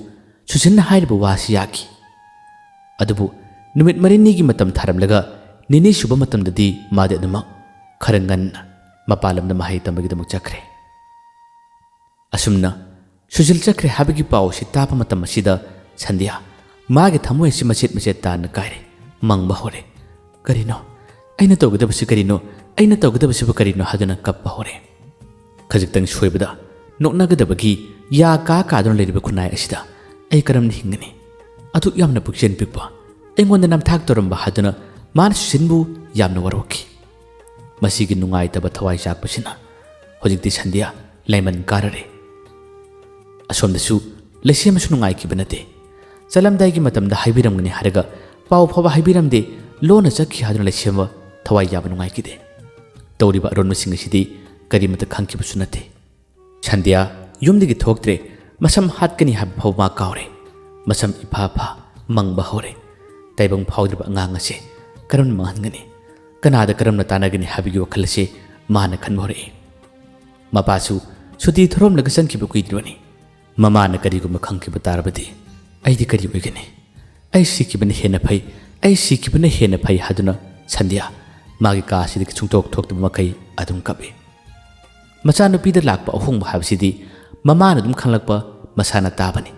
ꯁꯨꯁꯤꯟꯅ ꯍꯥꯏꯔꯤꯕ ꯋꯥꯁꯤ ꯌꯥꯈꯤ꯫ ꯑꯗꯨꯕꯨ ꯅꯨꯃꯤꯠ ꯃꯔꯤꯅꯤꯒꯤ ꯃꯇꯝ ꯊꯥꯔꯝꯂꯒ ꯅꯤꯅꯤ ꯁꯨꯕ ꯃꯇꯝꯗꯗꯤ ꯃꯥꯗꯤ ꯑꯗꯨꯃꯛ ꯈꯔ ꯉꯟꯅ ꯃꯄꯥꯟ ꯂꯝꯗ ꯃꯍꯩ ꯇꯝꯕꯒꯤꯗꯃꯛ ꯆꯠꯈ꯭ꯔꯦ꯫ ꯑꯁꯨꯝꯅ ꯁꯨꯁꯤꯜ ꯆꯠꯈ꯭ꯔꯦ ꯍꯥꯏꯕꯒꯤ ꯄꯥꯎ ꯑꯁꯤ ꯇꯥꯕ ꯃꯇꯝ ꯑꯁꯤꯗ ꯁꯟꯙ꯭ꯌꯥ ꯃꯥꯒꯤ ꯊꯃꯣꯏ ꯑꯁꯤ ꯃꯆꯦꯠ ꯃꯆꯦꯠ ꯇꯥꯅ ꯀꯥꯏꯔꯦ, ꯃꯪꯕ ꯍꯧꯔꯦ꯫ "ꯀꯔꯤꯅꯣ? ꯑꯩꯅ ꯇꯧꯒꯗꯕꯁꯤ ꯀꯔꯤꯅꯣ? ꯑꯩꯅ ꯇꯧꯒꯗꯕꯁꯤꯕꯨ ꯀꯔꯤꯅꯣ?" ꯍꯥꯏꯗꯨꯅ ꯀꯞꯄ ꯍꯧꯔꯦ꯫ ꯈꯖꯤꯛꯇꯪ ꯁꯣꯏꯕꯗ ꯅꯣꯛꯅꯒꯗꯕꯒꯤ ꯌꯥ ꯀꯥ ꯀꯥꯗꯨꯅ ꯂꯩꯔꯤꯕ ꯈꯨꯟꯅꯥꯏ ꯑꯁꯤꯗ ꯑꯩ ꯀꯔꯝꯅ ꯍꯤꯡꯒꯅꯤ? ꯑꯗꯨꯛ ꯌꯥꯝꯅ ꯄꯨꯛꯆꯦꯜ ꯄꯤꯛꯄ, ꯑꯩꯉꯣꯟꯗ ꯅꯝꯊꯥꯛ ꯇꯧꯔꯝꯕ ꯍꯥꯏꯗꯨꯅ ꯃꯥꯅ ꯁꯨꯁꯤꯟꯕꯨ ꯌꯥꯝꯅ ꯋꯥꯔꯧꯈꯤ꯫ ꯃꯁꯤꯒꯤ ꯅꯨꯡꯉꯥꯏꯇꯕ ꯊꯋꯥꯏ ꯆꯥꯛꯄꯁꯤꯅ ꯍꯧꯖꯤꯛꯇꯤ ꯁꯟꯙ꯭ꯌꯥ ꯂꯥꯏꯃꯟ ꯀꯥꯔꯔꯦ꯫ ꯑꯁꯣꯝꯗꯁꯨ ꯂꯩꯁꯦꯝꯕꯁꯨ ꯅꯨꯡꯉꯥꯏꯈꯤꯕ ꯅꯠꯇꯦ꯫ ꯆꯠꯂꯝꯗꯥꯏꯒꯤ ꯃꯇꯝꯗ ꯍꯥꯏꯕꯤꯔꯝꯒꯅꯤ ꯍꯥꯏꯔꯒ ꯄꯥꯎ ꯐꯥꯎꯕ ꯍꯥꯏꯕꯤꯔꯝꯗꯦ, ꯂꯣꯟꯅ ꯆꯠꯈꯤ ꯍꯥꯏꯗꯨꯅ ꯂꯩꯁꯦꯝꯕ ꯊꯋꯥꯏ ꯌꯥꯕ ꯅꯨꯡꯉꯥꯏꯈꯤꯗꯦ꯫ ꯇꯧꯔꯤꯕ ꯑꯔꯣꯟꯕꯁꯤꯡ ꯑꯁꯤꯗꯤ ꯀꯔꯤꯃꯇ ꯈꯪꯈꯤꯕꯁꯨ ꯅꯠꯇꯦ꯫ ꯁꯟꯙ꯭ꯌꯥ ꯌꯨꯝꯗꯒꯤ ꯊꯣꯛꯇ꯭ꯔꯦ, ꯃꯁꯝ ꯍꯥꯠꯀꯅꯤ ꯍꯥꯏꯕ ꯐꯥꯎꯕ ꯃꯥ ꯀꯥꯎꯔꯦ꯫ ꯃꯁꯝ ꯏꯐꯥ ꯐꯥ, ꯃꯪꯕ ꯍꯧꯔꯦ꯫ ꯇꯥꯏꯕꯪ ꯐꯥꯎꯗ꯭ꯔꯤꯕ ꯑꯉꯥꯡ ꯑꯁꯦ ꯀꯔꯝꯅ ꯃꯥꯡꯍꯟꯒꯅꯤ? ꯀꯅꯥꯗ ꯀꯔꯝꯅ ꯇꯥꯟꯅꯒꯅꯤ ꯍꯥꯏꯕꯒꯤ ꯋꯥꯈꯜ ꯑꯁꯤ ꯃꯥꯅ ꯈꯟꯕ ꯍꯧꯔꯛꯏ꯫ ꯃꯄꯥꯁꯨ ꯁꯨꯇꯤ ꯊꯧꯔꯝꯂꯒ ꯆꯪꯈꯤꯕ ꯀꯨꯏꯗ꯭ꯔꯤꯕꯅꯤ꯫ ꯃꯃꯥꯅ ꯀꯔꯤꯒꯨꯝꯕ ꯈꯪꯈꯤꯕ ꯇꯥꯔꯕꯗꯤ ꯑꯩꯗꯤ ꯀꯔꯤ ꯑꯣꯏꯒꯅꯤ? "ꯑꯩ ꯁꯤꯈꯤꯕꯅ ꯍꯦꯟꯅ ꯐꯩ, ꯑꯩ ꯁꯤꯈꯤꯕꯅ ꯍꯦꯟꯅ ꯐꯩ" ꯍꯥꯏꯗꯨꯅ ꯁꯟꯙ꯭ꯌꯥ ꯃꯥꯒꯤ ꯀꯥ ꯑꯁꯤꯗꯒꯤ ꯁꯨꯡꯊꯣꯛ ꯊꯣꯛꯇꯕ ꯃꯈꯩ ꯑꯗꯨꯝ ꯀꯞꯏ꯫ ꯃꯆꯥꯅꯨꯄꯤꯗ ꯂꯥꯛꯄ ꯑꯍꯣꯡꯕ ꯍꯥꯏꯕꯁꯤꯗꯤ ꯃꯃꯥꯅ ꯑꯗꯨꯝ ꯈꯪꯂꯛꯄ ꯃꯁꯥꯅ ꯇꯥꯕꯅꯤ꯫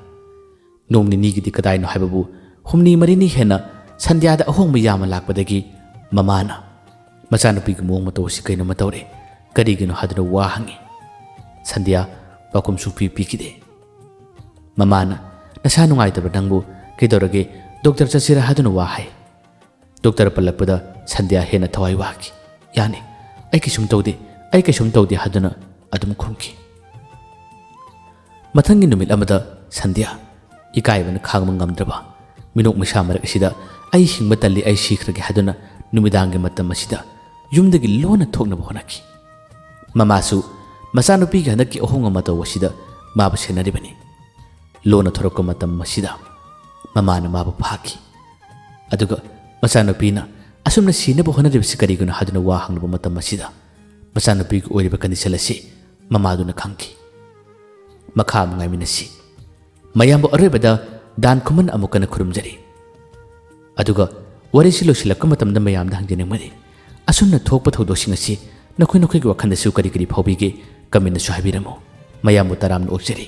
ꯅꯣꯡ ꯅꯤꯅꯤꯒꯤꯗꯤ ꯀꯗꯥꯏꯅꯣ ꯍꯥꯏꯕꯕꯨ, ꯍꯨꯝꯅꯤ ꯃꯔꯤꯅꯤ ꯍꯦꯟꯅ ꯁꯟꯙ꯭ꯌꯥꯗ ꯑꯍꯣꯡꯕ ꯌꯥꯝꯅ ꯂꯥꯛꯄꯗꯒꯤ ꯃꯃꯥꯅ, "ꯃꯆꯥꯅꯨꯄꯤꯒꯤ ꯃꯑꯣꯡ ꯃꯇꯧ ꯑꯁꯤ ꯀꯩꯅꯣꯝꯃ ꯇꯧꯔꯦ, ꯀꯔꯤꯒꯤꯅꯣ?" ꯍꯥꯏꯗꯨꯅ ꯋꯥ ꯍꯪꯉꯤ꯫ ꯁꯟꯙ꯭ꯌꯥ ꯄꯥꯎꯈꯨꯝ ꯁꯨꯡꯄꯤ ꯄꯤꯈꯤꯗꯦ꯫ ꯃꯃꯥꯅ, "ꯅꯁꯥ ꯅꯨꯡꯉꯥꯏꯇꯕ꯭ꯔꯥ ꯅꯪꯕꯨ? ꯀꯩꯗꯧꯔꯒꯦ? ꯗꯣꯛꯇꯔ ꯆꯠꯁꯤꯔꯥ?" ꯍꯥꯏꯗꯨꯅ ꯋꯥ ꯍꯥꯏ꯫ ꯗꯣꯛꯇꯔ ꯄꯜꯂꯛꯄꯗ ꯁꯟꯙ꯭ꯌꯥ ꯍꯦꯟꯅ ꯊꯋꯥꯏ ꯋꯥꯈꯤ꯫ "ꯌꯥꯅꯤ, ꯑꯩ ꯀꯩꯁꯨꯝ ꯇꯧꯗꯦ, ꯑꯩ ꯀꯩꯁꯨꯝ ꯇꯧꯗꯦ" ꯍꯥꯏꯗꯨꯅ ꯑꯗꯨꯝ ꯈꯨꯝꯈꯤ꯫ ꯃꯊꯪꯒꯤ ꯅꯨꯃꯤꯠ ꯑꯃꯗ ꯁꯟꯙ꯭ꯌꯥ, ꯏꯀꯥꯏꯕꯅ ꯈꯥꯡꯕ ꯉꯝꯗ꯭ꯔꯕ, ꯃꯤꯅꯣꯛ ꯃꯩꯁꯥ ꯃꯔꯛ ꯑꯁꯤꯗ "ꯑꯩ ꯍꯤꯡꯕ ꯇꯜꯂꯤ, ꯑꯩ ꯁꯤꯈ꯭ꯔꯒꯦ" ꯍꯥꯏꯗꯨꯅ ꯅꯨꯃꯤꯗꯥꯡꯒꯤ ꯃꯇꯝ ꯑꯁꯤꯗ ꯌꯨꯝꯗꯒꯤ ꯂꯣꯟꯅ ꯊꯣꯛꯅꯕ ꯍꯣꯠꯅꯈꯤ꯫ ꯃꯃꯥꯁꯨ ꯃꯆꯥꯅꯨꯄꯤꯒꯤ ꯍꯟꯗꯛꯀꯤ ꯑꯍꯣꯡꯕ ꯃꯇꯧ ꯑꯁꯤꯗ ꯃꯥꯕꯨ ꯁꯦꯟꯅꯔꯤꯕꯅꯤ꯫ ꯂꯣꯟꯅ ꯊꯣꯔꯛꯄ ꯃꯇꯝ ꯑꯁꯤꯗ ꯃꯃꯥꯅ ꯃꯥꯕꯨ ꯐꯥꯈꯤ꯫ ꯑꯗꯨꯒ ꯃꯆꯥꯅꯨꯄꯤꯅ ꯑꯁꯨꯝꯅ ꯁꯤꯅꯕ ꯍꯣꯠꯅꯔꯤꯕꯁꯤ ꯀꯔꯤꯒꯤꯅꯣ ꯍꯥꯏꯗꯨꯅ ꯋꯥ ꯍꯪꯂꯨꯕ ꯃꯇꯝ ꯑꯁꯤꯗ ꯃꯆꯥꯅꯨꯄꯤꯒꯤ ꯑꯣꯏꯔꯤꯕ ꯀꯟꯗꯤꯁꯟ ꯑꯁꯤ ꯃꯃꯥꯗꯨꯅ ꯈꯪꯈꯤ꯫ ꯃꯈꯥ ꯑꯃꯨꯛ ꯉꯥꯏꯃꯤꯟꯅꯁꯤ꯫ ꯃꯌꯥꯝꯕꯨ ꯑꯔꯣꯏꯕꯗ ꯗꯥꯟ ꯈꯨꯃꯟ ꯑꯃꯨꯛ ꯀꯟꯅ ꯈꯨꯔꯨꯝꯖꯔꯤ꯫ ꯑꯗꯨꯒ ꯋꯥꯔꯤꯁꯤ ꯂꯣꯏꯁꯤꯜꯂꯛꯄ ꯃꯇꯝꯗ ꯃꯌꯥꯝꯗ ꯍꯪꯖꯅꯤꯡꯕꯅꯤ, ꯑꯁꯨꯝꯅ ꯊꯣꯛꯄ ꯊꯧꯗꯣꯛꯁꯤꯡ ꯑꯁꯤ ꯅꯈꯣꯏ ꯅꯈꯣꯏꯒꯤ ꯋꯥꯈꯜꯗꯁꯨ ꯀꯔꯤ ꯀꯔꯤ ꯐꯥꯎꯕꯤꯒꯦ? ꯀꯃꯦꯟꯗꯁꯨ ꯍꯥꯏꯕꯤꯔꯝꯃꯨ꯫ ꯃꯌꯥꯝꯕꯨ ꯇꯔꯥꯝꯅ ꯑꯣꯛꯆꯔꯤ꯫